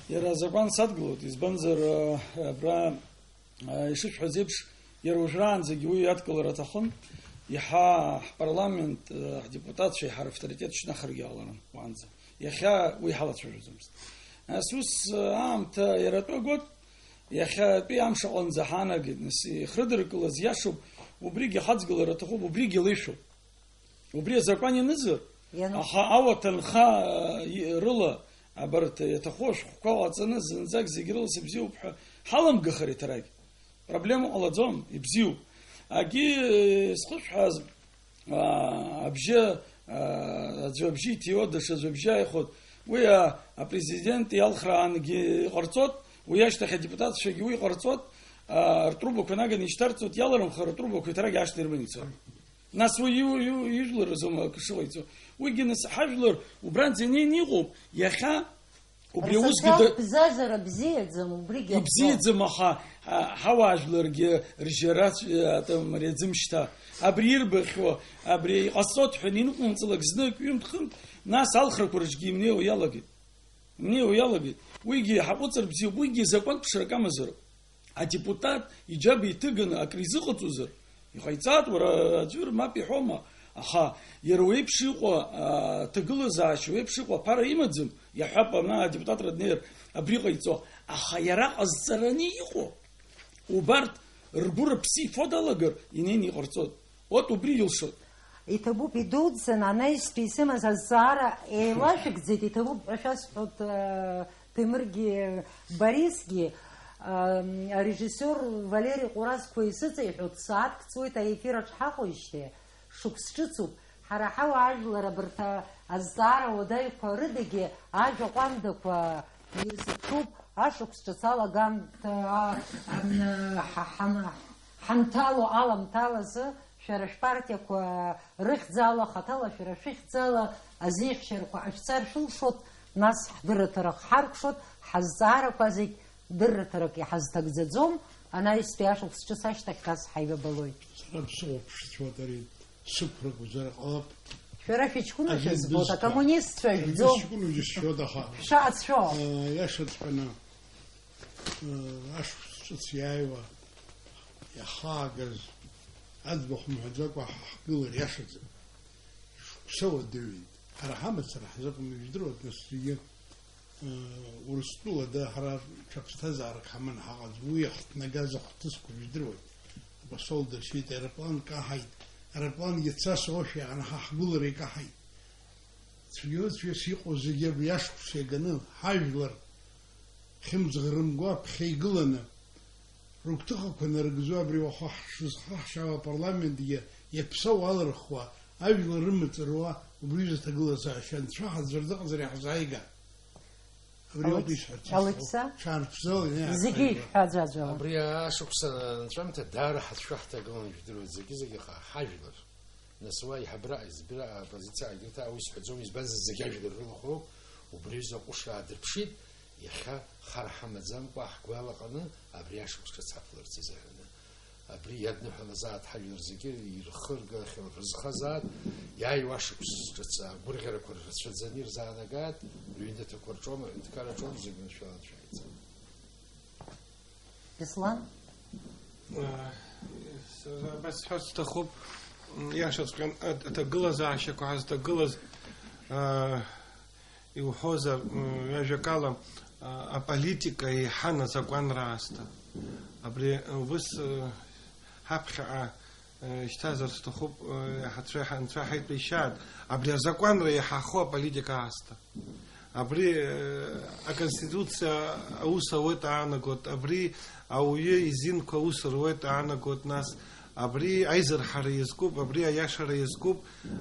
Иара азакәан садгылоит, избанзар, а, абра, а, ишысҳәаз еиԥш, иара уажәраанӡагьы уи иадкылара аҭахын, иаҳа ҳпарламент, а, ҳдепутатцәа иаҳа равторитет шьҭнахыргьы ҟаларын уаанӡа. Иахьа уи ҳалацәажәаӡомызт. Нас ус, а, аамҭа иара атәы агоит, иахьатәи амш аҟынӡа ҳаанагеит, нас, ихрыдыркылаз иашоуп, убригьы ҳаӡгылара аҭахуп, убригьы леишәоуп. Убри азакәан ианызар, иану- аха ауаҭанха, и-, рыла абарҭ иаҭаху ашәҟәқәа ҟаҵаны зынӡак зегь рыла сыбзиоуп ҳәа ҳаламгахар иҭарагь проблема ҟалаӡом, ибзиоуп. Агьи, э, зхысҳәааз, аа, абжьы, аа, аӡәы абжьы иҭиуа, даҽаӡәы абжьы ааихәоит. Уи, а, апрезидент иалхраангьы иҟарҵот, уи ашьҭахь адепутатцәагьы уи иҟарҵот, а, ртрубақәа наганы ишьҭарҵот, иаларымхар атрубақәа иҭарагь аашьҭирбаны ицоит. Нас уи иу-, иу-, ижәлар рзоума акы шыҟаиҵо? Уигьы нас ҳажәлар убранӡа инеины иҟоуп, иахьа Убри усгьы Рсоциалтә да- бзазара бзиаӡам, убригьы иахәҭоуп. Ибзиаӡам, аха, а, ҳауаажәларгьы ржьара, а, там, мариаӡам шьҭа. Абри ирбахьоу, абри иҟасҵоит ҳәа инықәымҵалак знык, ҩынтә-хынтә, нас алхрақәа рыҿгьы имнеиуа иалагеит. Имнеиуа иалагеит. Уигьы ҳаҟәыҵыр бзиоуп, уигьы закәантә ԥшрак амазароуп. Адепутат иџьаба иҭыганы акры изыҟаҵозар, иҟаиҵааит, уара, аӡәыр мап иҳәома, аха иара уеиԥш иҟоу, а, аҭагылазаашьа уеиԥш иҟоу аԥара имаӡам, иаҳҳәап, ана адепутатра днеир, абри ҟаиҵо, аха иара ҟазҵараны иҟоу, убарҭ ргәы рыԥсы ифо далагар, инеины иҟарҵоит. От убри илшоит. Иҭабуп, идуӡӡан анаҩстәи исымаз азҵаара еилашәыгӡеит, иҭабуп ҳәа шәасҳәоит, э, Ҭемыргьы Борисгьы, э, арежиссиор Валери Ҟәразқәа исыҵеиҳәоит, сааҭк ҵуеит аефир аҿы ҳаҟоижьҭеи, шықәс ҿыцуп. Ҳара ҳауаажәлар абарҭ азҵаара уадаҩқәа рыдагьы ажәа ҟәандақәа ирзыԥшуп, ашықәс ҿыц алагамҭа, а, ан-, ҳа-, ҳан-, ҳанҭало аламҭалазы, шәара шәпартиақәа рыхьӡала, хаҭала шәара шәыхьӡала азеиӷьшьарақәа ҟашәҵар шәылшоит, нас ҳдырраҭарак ҳаркәшоит, ҳазҵаарақәа зегь дырраҭарак иҳазҭагӡаӡом, анаҩстәи ашықәс ҿыц ашьҭахь нас ҳаибабалоит. Сара ԥсыхәа ԥшӡоит ари, сықәра акәзар ҟалап. Шәара шәыҷкәынра шәызбоит, акоммунистцәа жәӡом. Саргьы сыҷкәын џьысшьоит, аха, шәаацәоуп. Э, иашаҵәҟьаны, э, ашықәс ҿыц иааиуа иахаагаз аӡбахә мҳәаӡакәа ҳа ҳгылар иашаӡам. Шықәса уадаҩит. Ҳара ҳамацара ҳзыҟам, ижәдыруеит, нас зегьы, э, Урыстәыла да ҳара ҽа ԥсҭазаарак ҳаманы ҳаҟаӡам. Уи иахҭнагаз ахҭысқәа ижәдыруеит. Апосол дыршьит, аероплан каҳаит. Аероплангьы цас оушәа иааны ҳа ҳгәылара икаҳаит. Цәгьоуцәгьас иҟоу зегьы абри ашықәс иаганы, ҳажәлар хьымӡӷ рымгуа ԥхьа игыланы, рыгәҭыхақәа нарыгӡо, абри уаха ҳшызхаҳшьаауа апарламентгьы иаԥсоу алырхуа, ажәлар рымаҵ руа, убри ҩыза аҭагылазаашьа анцәа ҳаӡәыр дыҟазар иаҳзааига. Абри ауп Алекс-, исҳәарц исҭаху. Алықьса? Ҽаарԥшӡала иаҳҳәаиуа. Зегьы ишәҳәаӡаӡала. Абри ашықәсан анҵәамҭа даара ҳацәшәо ҳҭагылан, жәдыруеит, зегьы-зегьы ха-, ҳажәлар. Нас уа аиҳабыра, аизбыра, аоппозициа, егьырҭ аус ҳәаӡом, избанзар, зегь ажәлар рылахәроуп, убри аҩыза аҟәышра аадырԥшит, иахьа хара ҳамаӡамкәа ҳгәы алаҟаны абри ашықәс ҿыц ҳаԥыларц азыҳәаны. Абри иадныҳәалазаат ҳажәлар зегьы ирхыргахьоу рызхазаат, иааиуа ашықәс ҿыц агәырӷьарақәа рацәаӡаны ирзаанагааит, рыҩнаҭақәа рҿоума, аҳәынҭқарраҿоума, зегь маншәалан шәааидҵа. Беслан? Э, Сара абас сҳәарц сҭахуп, м, иашаҵәҟьан, аҭ-, аҭагылазаашьақәа ҳазҭагылаз, аа, иуҳәозар, м, ҩажәакала, а, аполитика еиҳан азакәанра аасҭа. Абри, ус, э, ҳаԥхьаҟа, э, шьҭазар сҭахуп, э, ҳацәа-, анцәа ҳаитәа ишьаат, абри азакәанра еиҳахо аполитика аасҭа. Абри, э, аконституциа аус ауеит аанагот, абри ауаҩы изинқәа аус руеит аанагот, нас абри аизырҳара иазкуп, абри аиашара иазкуп,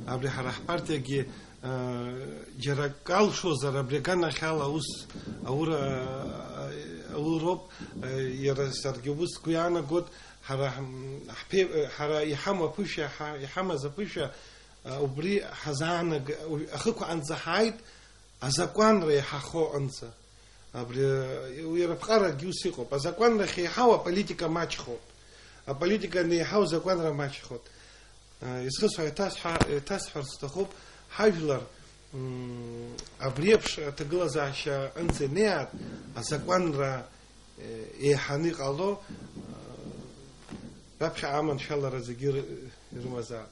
абри ҳара ҳпартиагьы, э, џьара акы алшозар, абри аганахьала аус аура, э, ауроуп, э, иара саргьы убыс сгәы иаанагот, ҳара ҳм-, ҳԥе-, э, ҳара иҳамоу аԥышәа, ҳа-, иҳамаз аԥышәа, э, убри ҳазаанаг-, ахықәаанӡа ҳааит, азакәанра иаҳахо аҟынӡа. Абри, уи иара аԥҟарагьы ус иҟоуп. Азакәанрахь еиҳау аполитика маҷхоит. Аполитика анеиҳау азакәанра маҷхоит. Исхысҳәа, еиҭасҳәа-, еиҭасҳәарц сҭахуп, ҳажәлар, м, абри еиԥш аҭагылазаашьа аҟынӡа инеиаат, азакәанра еиҳаны иҟало, раԥхьа аманшәалара зегьы ир-, ирымазаап.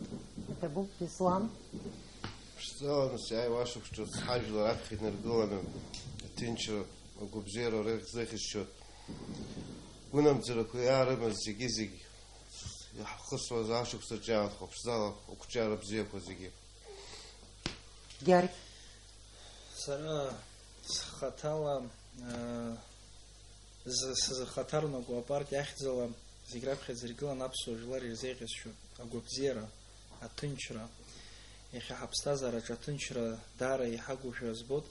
Иҭабуп, Беслан. Ԥшӡала, нас, иааиуа ашықәс ҿыц ҳажәлар аԥхьа инаргыланы, аҭынчра, агәабзиара рзеиӷьасшьоит. Гәынамӡарақәа иаарымаз зегьы-зегь иаҳхысуаз ашықәсаҿ иаанхо ԥшӡала ақәҿиара бзиақәа зегьы. Гьаргь. Сара схаҭала, аа, зы-, сзыхаҭарнагоу апартиа ахьӡала зегь раԥхьаӡа иргылан аԥсуа жәлар ирзеиӷьасшьоит агәабзиара, аҭынчра. Иахьа ҳаԥсҭазаараҿы аҭынчра даара иҳагушәа збоит,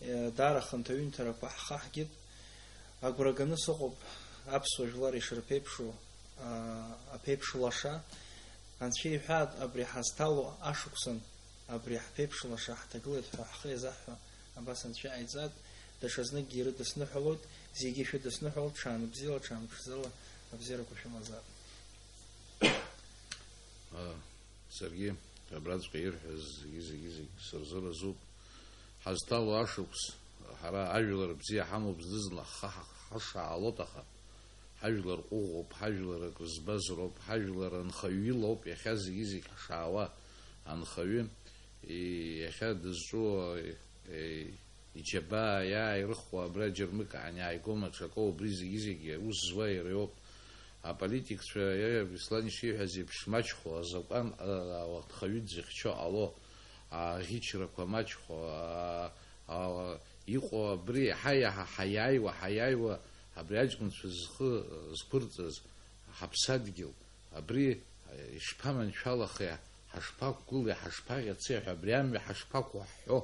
е, даара хынҭаҩынҭарақәа ҳхаҳгеит. Агәра ганы сыҟоуп аԥсуа жәлар ишырԥеиԥшу, аа, аԥеиԥш лаша. Анцәа иҳәаат, абри ҳазҭало ашықәсан абри ҳԥеиԥш лаша ҳҭагылеит ҳәа ҳхы иазаҳҳәо абас анцәа иҟаиҵааит, даҽа зныкгьы ирыдысныҳәалоит, зегьы шәыдысныҳәалт, ҽаанбзиала, ҽаанԥшӡала, абзиарақәа шәымазаап. Аа, саргьы абраҵәҟьа ирҳәаз зегьы, зегьы, зегь сырзыразуп. Ҳазҭало ашықәс, ҳара ажәлар бзиа ҳамоуп зны-зынла ҳхы ҳа-, ҳашаалоит, аха ҳажәлар ҟәыӷоуп, ҳажәлар акрызбаз роуп, ҳажәлар анхаҩ илоуп иахьа зегьы-зегь ҳшаауа. Анхаҩы, и-, иахьа дызҿу, и-, и-, иџьабаа иааирыхуа абра џьармыкаан иааигома, ҽакоу, убри зегьы-зегь аус зуа иара иоуп. Аполитикцәа, иа-, Беслан ишиҳәаз еиԥш, маҷхо, азакәан, а-, а-, анхаҩы дзыхьчо ҟало, аӷьычрақәа маҷхо, а-, а-, иҟоу абри еиҳа-еиҳа ҳаиааиуа, ҳаиааиуа, абри аҷкәынцәа зхы зқәырҵаз ҳаԥсадгьыл, абри ишԥаманшәалахеи, ҳашԥақәгылеи, ҳашԥаӷьацеи ҳәа, абри амҩа ҳашԥақәу ҳҳәо,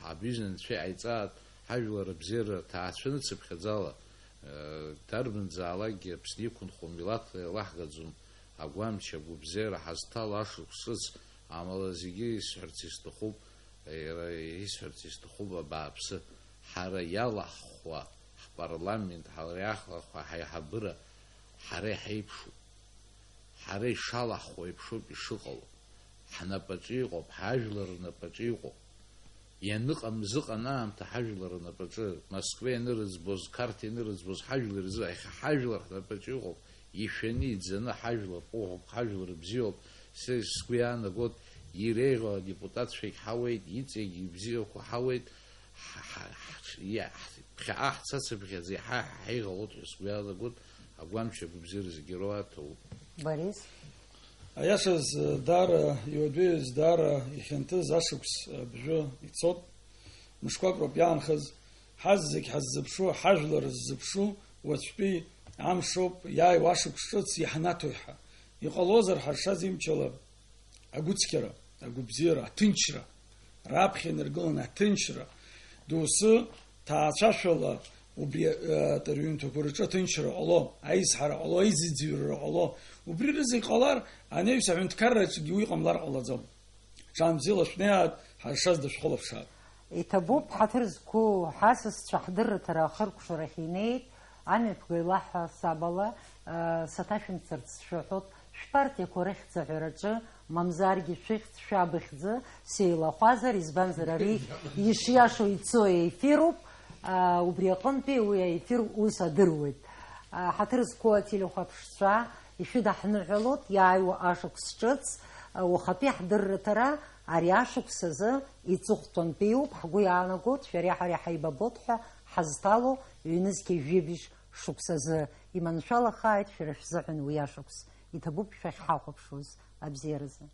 ҳабҩыза анцәа иҟаиҵааит, ҳажәлар абзиара ҭаацәа ныцыԥхьаӡала, э, дарбанзаалакгьы Аԥсны иқәынхо милаҭла еилаҳгаӡом, агәамч, агәыбзиара ҳазҭало ашықәс ҿыц, амала зегьы исҳәарц исҭахуп, иара исҳәарц исҭахуп, абааԥсы, ҳара иалаҳхуа ҳпарламент, ҳара иалаҳхуа ҳаиҳабыра, ҳара иҳаиԥшуп. Ҳара ишалаҳхуа еиԥшуп ишыҟало. Ҳнапаҿы иҟоуп, ҳажәлар рнапаҿы иҟоуп. Ианыҟамыз ыҟан аамҭа ҳажәлар рнапаҿы, Москва ианырыӡбоз, Қарҭ ианырыӡбоз ҳажәлар рзы, иахьа ҳажәлар ҳнапаҿы иҟоуп, ишәаны иӡаны ҳажәлар ҟәыӷоуп, ҳажәлар бзиоуп, сара сгәы иаанагоит, иреиӷьу адепутатцәагь ҳауеит, иҵегь ибзиақәа ҳауеит, ҳ-, ҳ-, ҳ-, иа-, ԥхьаҟа ҳцацыԥхьаӡа иаҳа ҳаиӷалоит ҳәа сгәы иаанагоит, агәамч агәыбзиара зегьы роуа ҭоуп. Борис? Аиашаз, даара иуадаҩыз, даара ихьанҭаз ашықәс абжәы ицот, мышқәак роуп иаанхаз, ҳазегь ҳаззыԥшу, ҳажәлар ззыԥшу, уаҵәтәи амшоуп, иааиуа ашықәс ҿыц иаҳнаҭои ҳәа. Иҟалозар ҳаршаз имчала агәыцқьара, агәыбзиара, аҭынчра, раԥхьа инаргыланы аҭынчра, доусы ҭаацәашәала убри, э, атәарҩымҭақәа рҿы аҭынчра ҟало, аизҳара ҟало, аизыӡырҩра ҟало, убри рызегь ҟалар, анаҩс аҳәынҭқарраҿгьы уи ҟамлар ҟалаӡом. Ҽаанбзиала шәнеиаат, ҳаршаз дышәхылаԥшаат. Иҭабуп, ҳаҭыр зқәу ҳасасцәа ҳдырраҭара ахыркәшарахь инеит, амҩаԥгаҩ лаҳәа сабала, э, саҭашәымцарц сшәаҳәоит, шәпартиақәа рыхьӡ аҳәараҿы, мамзаргьы шәыхьӡ, шәабыхьӡы, сеилахәазар, избанзар, ари ишиашоу ицо еифируп, э, убри аҟынтәи уи аефир ус адыруеит. Э, ҳаҭыр зқәу ателехәаԥшцәа, Ишәыдаҳныҳәалоит иааиуа ашықәс ҿыц, уахатәи ҳдырраҭара ари ашықәс азы иҵыхәтәантәиуп, ҳгәы иаанагоит, шәареи ҳареи ҳаибабоит ҳәа ҳазҭало ҩнызқьи жәибжь шықәс азы. Иманшәалахааит шәара шәзыҳәан уи ашықәс. Иҭабуп шәахьҳахәаԥшуаз абзиаразы.